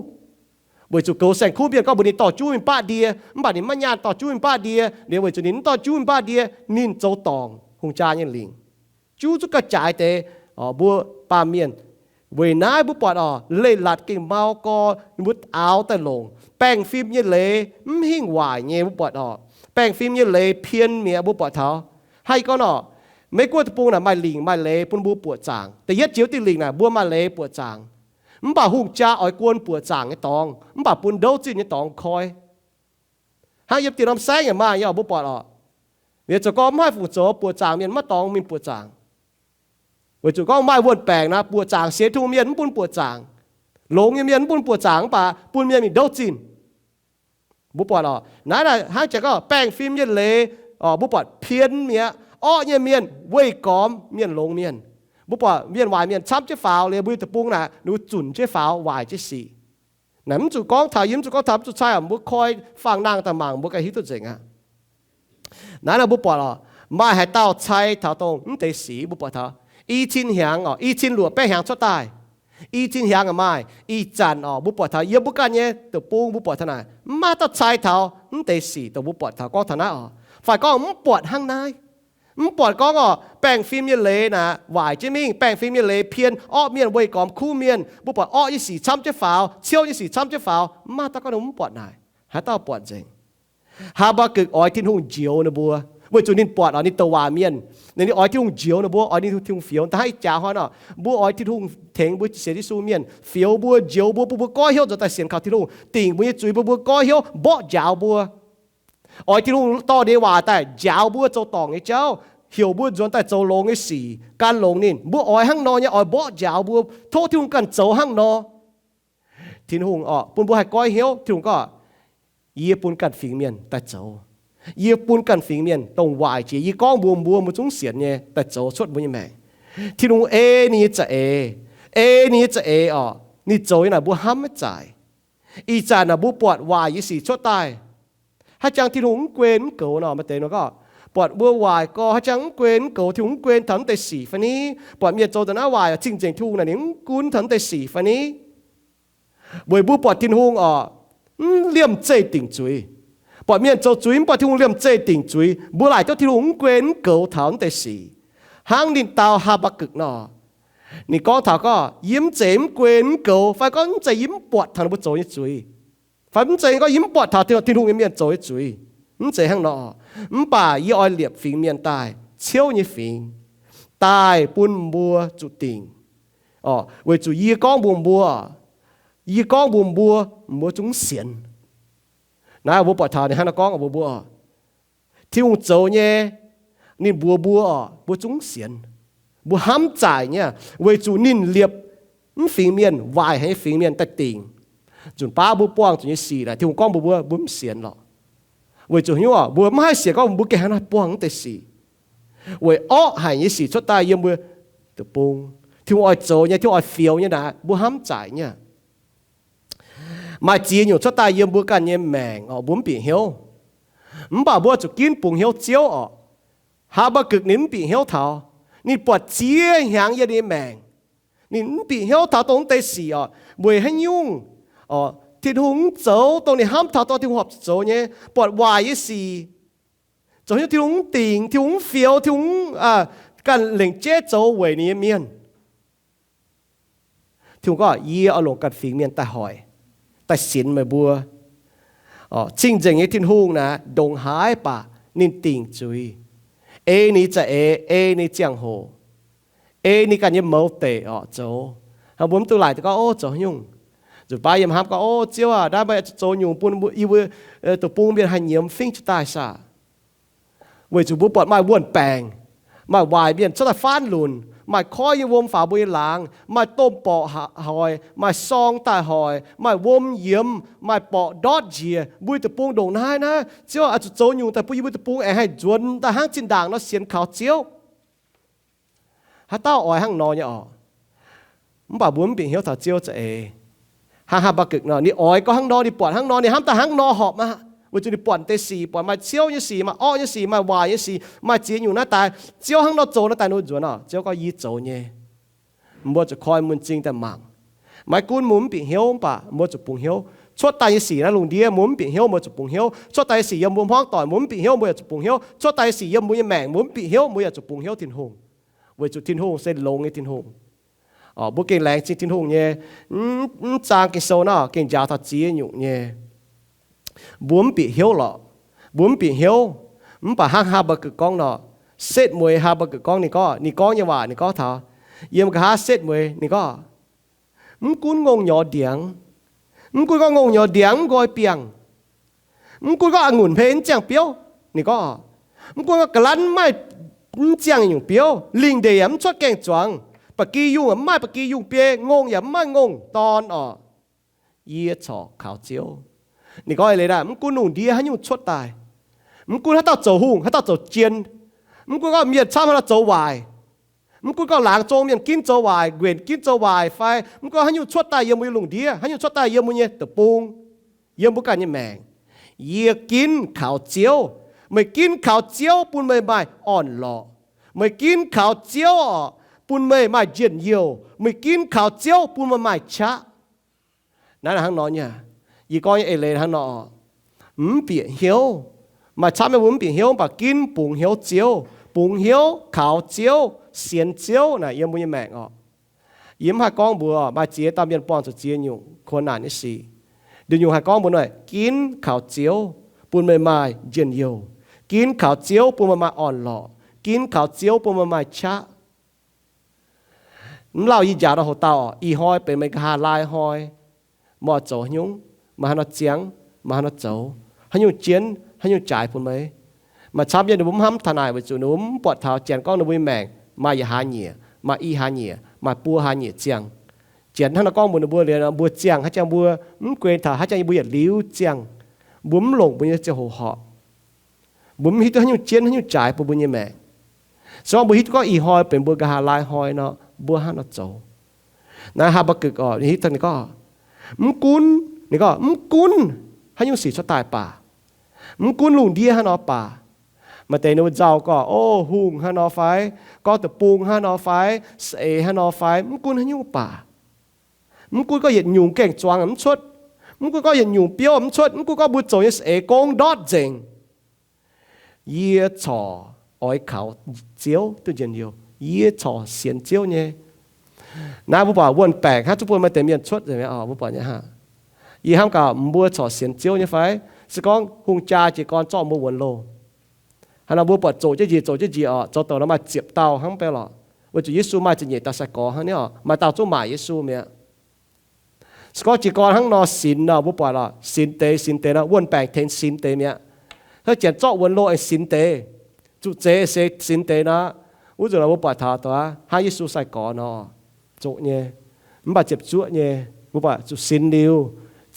Weic zuqc goux saeng-kuv mienh gorngv mbuox ninh dorh juv mingh baqv ndie, mv baac ninh mv maaih nyaanh dorh juv mingh baqv ndie. Liemh weic zuqc ninh mv dorh juv mingh baqv ndie, ninh zoux dorngc hungh jaa nyei lingc. Juv zuqc ga'jaaix deix, mbuo baamh mienh. Weic naaiv mbuo buatc oc, leiz-latc gengh mau gorx, ninh mbuo aaux daaih longc. Baengh fim nyei leiz mv hingh waaic nyei mbuo buatc oc. Baengh fim nyei leiz pien mi'aqv mbuo buatc taux. Hnangv yie gorngv nor, Meiv Guoqv deic-bung naaic maaih lingc maaih leiz bun mbuo buoqc zaangc. Da'yietv jiex wuov diuh lingc naaic mbuo maaih leiz buoqc zaangc. Mv baac hungh jaa oix guon buoqc zaangc nyei dorngx, mv baac bun ndouv zinh nyei dorngx koi. Hnangv yiem dieh norm saengv yaac maaih nyei oc, mbuo buatc oc. Weic zuqc gorngv mv haih fungc zoux buoqc zaangc mienh maiv dorngx mingh buoqc zaangc. Weic zuqc gorngv maaih wuon-baengc naaic buoqc zaangc sienx Tin-Hungh mienh mv bun buoqc zaangc. Longx nyei mienh mv bun buoqc zaangc mv baac bun mienh mingh ndouv zinh. Mbuo buatc oc, naaiv naaic hnangv jaax gorngv baengh fim nyei leiz, mbuo buatc pien mi'aqv. Orqv nyei mienh weih gormx mienh longx mienh. Mbuo buatc mienh waaic mienh camv jienv faaux liuz, mbuo nyei deic-bung naaic ninh mbuo zunc jienv faaux waaic jienv sic. Naaic mv zuqc gorngv taux yie, mv zuqc gorngv taux, mv zuqc cai oc, mbuo koi fangx nangh daaih mangc mbuo ganh hiuv duqv nzengc aqv. Naaiv nor mbuo buatc oc, maaih haaix dauh cai taux dongh mv deix sic mbuo buatc taux i cin hnyangx oc, i cin luoqc baeqv hnyangx cuotv daaih. I cin hnyangx maaih ih zanc oc, mbuo buatc taux yiem mbuo ganh nyei deic-bung mbuo buatc taux naaic mv maaih dauh cai taux mv deix sic dongh mbuo buatc taux gorngv taux naaiv oc. Fai gorngv mv buatc hnangv naaiv. Mv buatc gorngv oc, baengh fim nyei leiz naaic waaic jienv mingh, baengh fim nyei leiz pien orqv mienh, weih gormx kuv mienh, mbuo buatc orqv nyei sic camv jienv faaux, ciouv nyei sic camv jienv faaux, mv maaih dauh gorngv mv buatc naaic. Haaix dauh buatc nzengc? Haa^mbaa^gukc oix Tin-Hungh njoux ninh mbuo, weic zuqc ninh buatc oc, ninh douc waac mienh, ninh oix Tin-Hungh njoux ninh mbuo, oix ninh Tin-Hungh fioux. Da'haiz jaax hnoi nor, mbuo oix Tin-Hungh tengx mbuo sienx Yesu mienh fioux mbuo, njoux mbuo, bun mbuo goiv hnyouv nzuonx daaih sienx kaux Tin-Hungh, dingc mbuo nyei zuiz, bun mbuo goiv hnyouv mborqv njaaux mbuo. Oix Tin-Hungh dorh ninh nyei waac daaih njaaux mbuo zoux dorngc nyei jauv, heuc mbuo nzuonx daaih zoux longx nyei sic, gan longx ninh. Mbuo oix hnangv nor nyei, oix mborqv njaaux mbuo, tov Tin-Hungh ganh zoux hnangv nor. Tin-Hungh oc, bun mbuo haih goiv hnyouv. Tin-Hungh gorngv, yie bun ganh fingx mienh daaih zoux. Yie bun ganh fingx mienh dongh waaic jiex yie gorngv mbuox mbuo, mbuo zungv sienx nyei, daaih zoux cuotv mbuo nyei maengc. Tin-Hungh ei ninh nyei za'eix, ei ninh nyei za'eix oc, ninh zoux nyei naaic mbuo hnamv maiv zaaic. Ih zanc naaic mbuo buatc waaic nyei sic cuotv daaih, haaix jangx Tin-Hungh mv gun mv goux nor, maaih deix nor gorngv, buatc mbuo waaic gorx haaix jangx mv gun mv goux, Tin-Hungh mv gun taux mv deix sic fai ni? Buatc mienh zoux daaih naaiv waaic oc, cing-nzengc Tin-Hungh naaic ninh mv gun taux mv deix sic fai ni? Weic mbuo buatc Tin-Hungh oc, mv liemh zeih dingc zuiz. Buatc mienh zoux zuiz mv buatc Tin-Hungh liemh zeih dingc zuiz, mbuo laaic duqv Tin-Hungh mv gun mv goux taux mv deix sic. Hnangv ninh dau Haa^mbaa^gukc nor, ninh gorngv taux gorngv, yie mv zeiz mv gun mv goux, fai gorngv mv zeiz yie mv buatc taux ninh mbuo zoux nyei zuiz, fai mv zeiz gorngv yie mv buatc taux Tin-Hungh nyei mienh zoux nyei zuiz. Mv zeiz hnangv nor. Mv baac yie oix liepc fingx mienh daaih, ciouv nyei fingx, daaih bun mbuo zuqc dingc. Weic zuqc yie gorngv mbuox mbuo, yie gorngv mbuox mbuo, mbuo zungv sienx. Naaiv mbuo buatc taux ninh hnangv nor gorngv mbuox mbuo, Tin-Hungh zoux nyei, ninh mbuox mbuo, mbuo zungv sienx. Mbuo hnamv zaaic nyei, weic zuqc ninh liepc mv fingx mienh, waaic haic nyei fingx mienh daaih dingc. Nzunc baav mbuo buangh zuqc nyei sic naaic, Tin-Hungh gorngv mbuox mbuo, mbuo mv sienx lorqc. Weic zuqc hnyouv mbuo mv haih sienx gorngv mbuo gengh hnangv naaiv buangh mv deix sic. Weic orqv haic nyei sic cuotv daaih yiem mbuo deic-bung. Tin-Hungh oix zoux nyei, Tin-Hungh oix fioux nyei naaic, mbuo hnamv zaaic nyei. Maaih ziex nyungc cuotv daaih yiem mbuo ganh nyei maengc oc, mbuo mv bieqc hnyouv. Mv baac mbuo zuqc ginv bungx hnyouv Ziouv oc. Haa^mbaa^gukc ninh mv bieqc hnyouv taux, ninh buatc ziex hnyangx yiem ninh nyei maengc, ninh mv bieqc hnyouv taux dongh mv deix sic oc, weic haaix nyungc oc, Tin-Hungh mv zoux dongh ninh hnamv taux, dongh Tin-Hungh horpc zuqc zoux nyei, buatc waaic nyei sic, zoux hnyouv Tin-Hungh mv dingc, Tin-Hungh mv fioux, Tin-Hungh ganh lengc jeiv zoux weic ninh nyei mienh. Tin-Hungh gorngv, yie oix longc ganh fingx mienh daaih hoic, daaih sinx meih mbuo. Cing-nzengc nyei Tin-Hungh naaic ndongc haaix baac ninh dingc zuiz, ei ninh za'eix, ei ninh ziangh hoc, ei ninh ganh nyei mouz deic oc zoux. Hnangv mbuo mv duqv laaic gorngv, o, zoux haaix nyungc. Nzunc baav yiem hnamv gorngv, o Ziouv aac, naaiv meih zuqc zoux nyungc bun yie mbuo deic-bung mienh haih nyiemz fingv jiez daaih saah? Weic zuqc mbuo buatc maaih wuonh baengc, maaih waaic mienh cuotv daaih faanv lunc, maaih koiv nyei wuom faaux mbuo nyei laangz, maaih domh borqc hoic, maaih sorng daaih hoic, maaih wuom yiemx, maaih borqc ndortv njiec, mbuo nyei deic-bung ndongc naaiv naaiv. Ziouv aac, zuqc zoux nyungc daaih bun yie mbuo deic-bung aengx haih nzuonx daaih hnangv zinh ndaangc nor sienx kaux Ziouv. Haaix dauh oix hnangv nor nyei oc. Mv baac mbuo mv bieqc hnyouv taux Ziouv za'eix. Hnangv Haa^mbaa^gukc nor, ninh oix gorngv hnangv nor, ninh buatc hnangv nor, ninh hnamv daaih hnangv nor horpc aqv. Weic zuqc ninh buatc deix sic, buatc maaih ciouv nyei sic, maaih orqv nyei sic, maaih waaic nyei sic, maaih ziex nyungc naaiv daaih. Ziouv hnangv nor zoux naaiv daaih ninh nzuonx oc. Ziouv gorngv, yie zoux nyei. Mbuo zuqc koi mun m'zing daaih mangc. Maiv gunv mbuo mv bieqc hnyouv mv baac mbuo zuqc bungx hnyouv. Cuotv daaih nyei sic naaiv lungh ndiev mbuo mv bieqc hnyouv, mbuo zuqc bungx hnyouv. Cuotv daaih nyei sic yiem mbuo hmuangv doic mbuo mv bieqc hnyouv, mbuo yaac zuqc bungx hnyouv. Cuotv daaih nyei sic yiem mbuo nyei maengc mbuo mv bieqc hnyouv, mbuo yaac zuqc bungx hnyouv Tin-Hungh. Weic zuqc Tin-Hungh se longx nyei Tin-Hungh. Mbuo gengh laengz zingh Tin-Hungh nyei. Mv zaang Ging-Sou nor gengh njaaux taux ziex nyungc nyei. Mbuo mv bieqc hnyouv lorqc. Mbuo mv bieqc hnyouv. Mv baac hnangv Haa^mbaa^gukc gorngv nor, setv mueiz Haa^mbaa^gukc gorngv, ninh gorngv, ninh gorngv nyei waac ninh gorngv taux, yiem nqa'haav setv mueiz ninh gorngv, mv gunv ngongh nyorx ndiangx, mv gunv gorngv ngongh nyorx ndiangx mv nqoi biangh, mv gunv gorngv a'ngunc hmei mv ziangh biouv, ninh gorngv, mv gunv gorngv ga'lanv mv maaih, mv ziangh nyungc biouv, lingh ndeic yaac mv cuotv gaeng-zuangx, ba'gi yungh yaac mv maaih ba'gi yungh biei, ngongh yaac mv maaih ngongh dorn oc, yie corc kaux Ziouv. Ninh gorngv eix leiz naaiv, mv gunv lungh ndiev haaix nyungc cuotv daaih, mv gunv haaix dauh zoux hungh, haaix dauh zoux jien, mv gunv gorngv mienh camv haaix dauh zoux waaic, Mv gunv gorngv laangz zong mienh ginv zoux waaic, nquenc ginv zoux waaic fai mv gunv haaix nyungc cuotv daaih yiem mbuo nyei lungh ndiev, haaix nyungc cuotv daaih yiem mbuo nyei deic-bung, yiem mbuo ganh nyei maengc, yie ginv kaux Ziouv. Meih ginv kaux Ziouv bun meih maaih orn-lorqc. Meih ginv kaux Ziouv orqc, bun meih maaih njien-youh. Meih ginv kaux Ziouv bun meih maaih qaqv. Naaiv hnangv nor nyei. Yie gorngv nyei eix leiz hnangv nor, mv bieqc hnyouv. Maaih camv nyei mbuo mv bieqc hnyouv, mv baac ginv bungx hnyouv Ziouv, bungx hnyouv kaux Ziouv, sienx Ziouv naaic yiem mbuo nyei maengc orqc. Yie mv haih gorngv mbuox maaih ziex dauh mienh buangh zuqc ziex nyungc kuonx naanc nyei sic. Nduqc nyungc haih gorngv mbuox naaic, ginv kaux Ziouv bun meih maaih njien-youh, ginv kaux Ziouv bun meih maaih orn-lorqc, ginv kaux Ziouv bun meih maaih qaqv. Mv lauh yie njaaux nor hoc dauh, ih hnoi benx meih nqa'haav laai hnoi, meih oix zoux haaix nyungc, meih haaix nor ziangh, meih haaix nor zoux, haaix nyungc jienv, haaix nyungc jaaix bun meih. Maaih camv nyei ninh mbuo mv hnamv taux naaic weic zuqc ninh mbuo mv buatc taux janx gorngv ninh mbuo nyei maengc maaih yietc hlaax nyieqc, maaih i hlaax nyieqc, maaih buo hlaax nyieqc ziangh. Janx hnangv nor gorngv mbuox ninh mbuo liuz, mbuo ziangh haaix jangx mbuo mv guei taux, haaix jangx yie mbuo yietc liuz ziangh, mbuo mv longc mbuo nyei ziangh hoc horpc. Mbuo mv hiuv duqv haaix nyungc jienv haaix nyungc jaaix bun mbuo nyei maengc. Se gorngv mbuo hiuv duqv gorngv ih hnoi benx mbuo nqa'haav laai hnoi nor, mbuo hnangv nor zoux. Naaiv Haa^mbaa^gukc oc, ninh hiuv duqv ninh gorngv, mv gunv, ninh gorngv mv gunv haaix nyungc sic cuotv daaih baac, mv gunv lungh ndiev hnangv nor baac, maaih deix ninh mbuo nzauh gorngv, o, hungh hnangv nor fai, gorngv deic-bung hnangv nor fai, saeng-eix hnangv nor fai, mv gunv haaix nyungc baac, mv gunv gorngv yietc nyungc gaeng-zuangx mv cuotv, mv gunv gorngv yietc nyungc biouv mv cuotv, mv gunv gorngv mbuo zoux nyei saeng-eix gong ndortv nzengc, yie corc oix kaux Ziouv duqv njien-youh. Yie corc sienx Ziouv nyei. Naaiv mbuo buatc wuon-baengc hnangv, zungv bun maaih deix mienh cuotv nzengc mi'aqv, mbuo buatc nyei hnangv. Yie hnamv gaax, mbuo corc sienx Ziouv nyei fai? Se gorngv hungh jaa jiez gorn zorqv mbuo wuonx loh, haaix nor mbuo buatc zoqc jienv njiec zoqc jienv njiec oc, zoux douc nor maaih ziepc dauh hnangv baeqv lorqc, weic zuqc Yesu maaih ziepc nyeic dauh sai-gorx hnangv nyei oc, maaih dauh zungv maaic Yesu mi'aqv. Se gorngv jiez gorn hnangv nor sinx nor, mbuo buatc lorqc, sinx deix sinx deix nor, wuon-baengc tengx sinx deix mi'aqv. Hnangv janx zorqv wuonx loh aengx sinx deix, zuqc zeix se sinx deix nor, wuov nzunc nor mbuo buatc taux dongh hnangv Yesu sai-gorx nor, zoqc nyei, mv baac ziepc zuoqv nyei, mbuo buatc zuqc sinx liuz,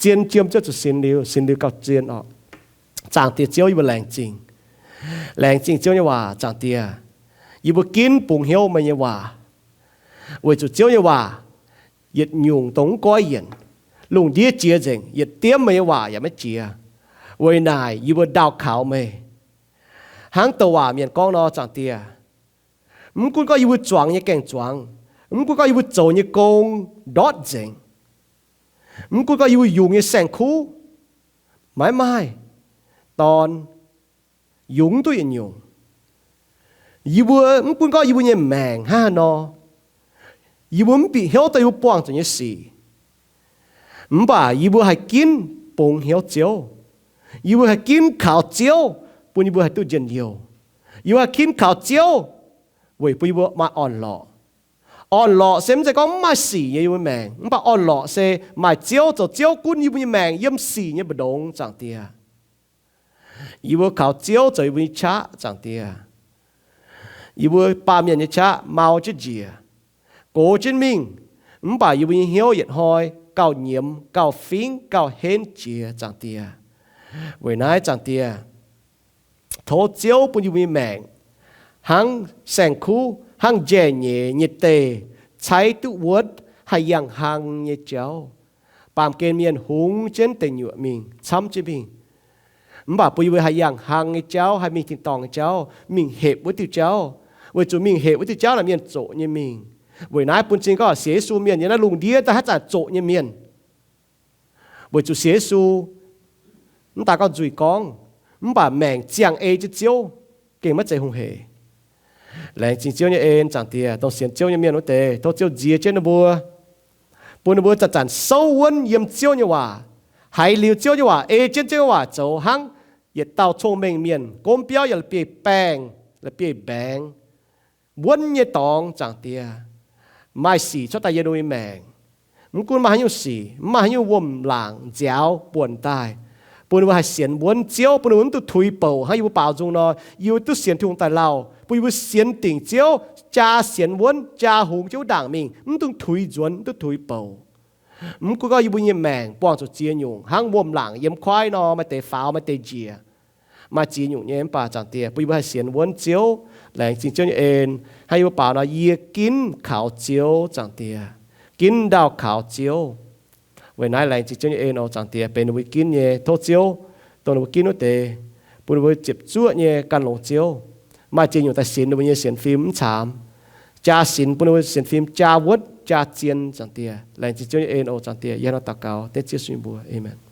zien jiem ziouc zuqc sinx liuz, sinx liuz gauh zien oc. Zaangc Diex Ziouv, yie mbuo laengz zingh. Laengz zingh Ziouv nyei waac, Zaangc Diex. Yie mbuo ginv bungx hnyouv meih nyei waac, weic zuqc Ziouv nyei waac yietc nyungc dongh mv goiv yienc. Lungh ndiev jiex nzengc, yietc diemv meih nyei waac yaac maiv jiex. Weic naaic yie mbuo ndaauh kaux meih. Hnangv douc waac mienh gorngv nor, Zaangc Diex, mv gunv gorngv yie mbuo zuangx nyei gaeng-zuangx, mv gunv gorngv yie mbuo zoux nyei gong ndortv nzengc, mv gunv gorngv yie mbuo yungz nyei saeng-kuv maiv maaih dorn, yungz duqv yietc nyungc, yie mbuo, mv gunv gorngv yie mbuo nyei maengc hnangv haaix nor, yie mbuo mv bieqc hnyouv dongh yie mbuo buangh zuqc nyei sic, mv baac yie mbuo haih ginv bungx hnyouv Ziouv. Yie mbuo haih ginv kaux Ziouv bun yie mbuo haih duqv njien-youh. Yie mbuo haih ginv kaux Ziouv weic bun yie mbuo maaih orn-lorqc. Orn-lorqc se mv zeiz gorngv mv maaih sic nyei yie mbuo maengc, mv baac orn-lorqc se maaih Ziouv, zoux Ziouv gunv yie mbuo nyei maengc yiem sic nyei mbu'ndongx, Zaangc Diex. Yie mbuo kaux Ziouv zoux yie mbuo nyei qaqv, Zaangc Diex. Yie mbuo baamh mienh nyei qaqv mau jienv njiec, gox jienv mingh, mv baac yie mbuo nyei hnyouv yietc hnoi gauh nyiemz, gauh fingv, gauh henv jiex, Zaangc Diex. Weic naaiv, Zaangc Diex, tov Ziouv bun yie mbuo nyei maengc hnangv saeng-kuv, hnangv njaih nyeiz nyei deic, cai duqv wuonv, haih yangh hlang nyei jauv. Baamh gen mienh hungx jienv deic nyuoqc mingh, camv jienv mingh, mv baac bun yie mbuo haih yangh hlang nyei jauv, haih mingh tin-dorngh nyei jauv, mingh hepc wuov diuh jauv, weic zuqc mingh hepc wuov diuh jauv naaic mienh zoqc nyei mingh. Weic naaiv bun cing gorngv sienx Yesu mienh yiem naaiv lungh ndiev daaih haaix zanc zoqc nyei mienh, weic zuqc sienx Yesu mv daaih gorngv nzuih gorngv, mv baac maengc ziangh ei jienv Ziouv, gengh maiv zeiz hungh hec. Laengz zingh Ziouv nyei en, Zaangc Diex, dongh sienx Ziouv nyei mienh wuov deix, tov Ziouv nziex jienv ninh mbuo, bun ninh mbuo zanc-zanc souv wuonv yiem Ziouv nyei waac, haiz liuz Ziouv nyei waac, ei jienv Ziouv nyei waac zoux, hnangv yietc dauh cong-mengh mienh gomv biauv yaac la'bieiv-baengh, la'bieiv-mbaengx, wuonv nyei dorngx, Zaangc Diex. Maaih sic cuotv daaih yiem ninh mbuo nyei maengc. Mv gunv maaih haaix nyungc sic, mv maaih haaix nyungc wuom-laangc nziaaux buonc daaih, bun ninh mbuo haih sienx wuonv Ziouv, bun ninh mbuo mv dungx tuix bouc hnangv yie mbuo baaux nzung nor. Yie mbuo duqv sienx Tin-Hungh daaih lauh, bun yie mbuo sienx dingc Ziouv, jaa sienx wuonv, jaa hungx jienv wuov ndaangc mingh, mv dungx tuix nzuonx, mv dungx tuix bouc. Mv gunv gorngv yie mbuo nyei maengc buangh zuqc ziex nyungc hnangv wuom-laangc yiem kuaaiv nor, maaih deix faaux, maaih deix njiec, Maaih ziex nyungc nyei, mv baac Zaangc Diex bun yie mbuo haih sienx wuonv Ziouv, laengz zingh Ziouv nyei en. Hnangv yie mbuo baaux nor, yie ginv kaux Ziouv, Zaangc Diex, ginv ndau kaux Ziouv. Weic naaiv laengz zingh Ziouv nyei en oc, Zaangc Diex, benx ninh mbuo ginv nyei. Tov Ziouv dongh ninh mbuo ginv wuov deix, bun ninh mbuo ziepc zuoqv nyei gan longx Ziouv. Maaih ziex nyungc daaih sienx ninh mbuo nyei sienx fim mv caamx, jaa sienx bun ninh mbuo sienx fim jaa wuotv jaa zien, Zaangc Diex. Laengz zingh Ziouv nyei en oc, Zaangc Diex. Yie hnangv naaiv daux gaux dengv Ziouv Yesu nyei mbuox. Aamen.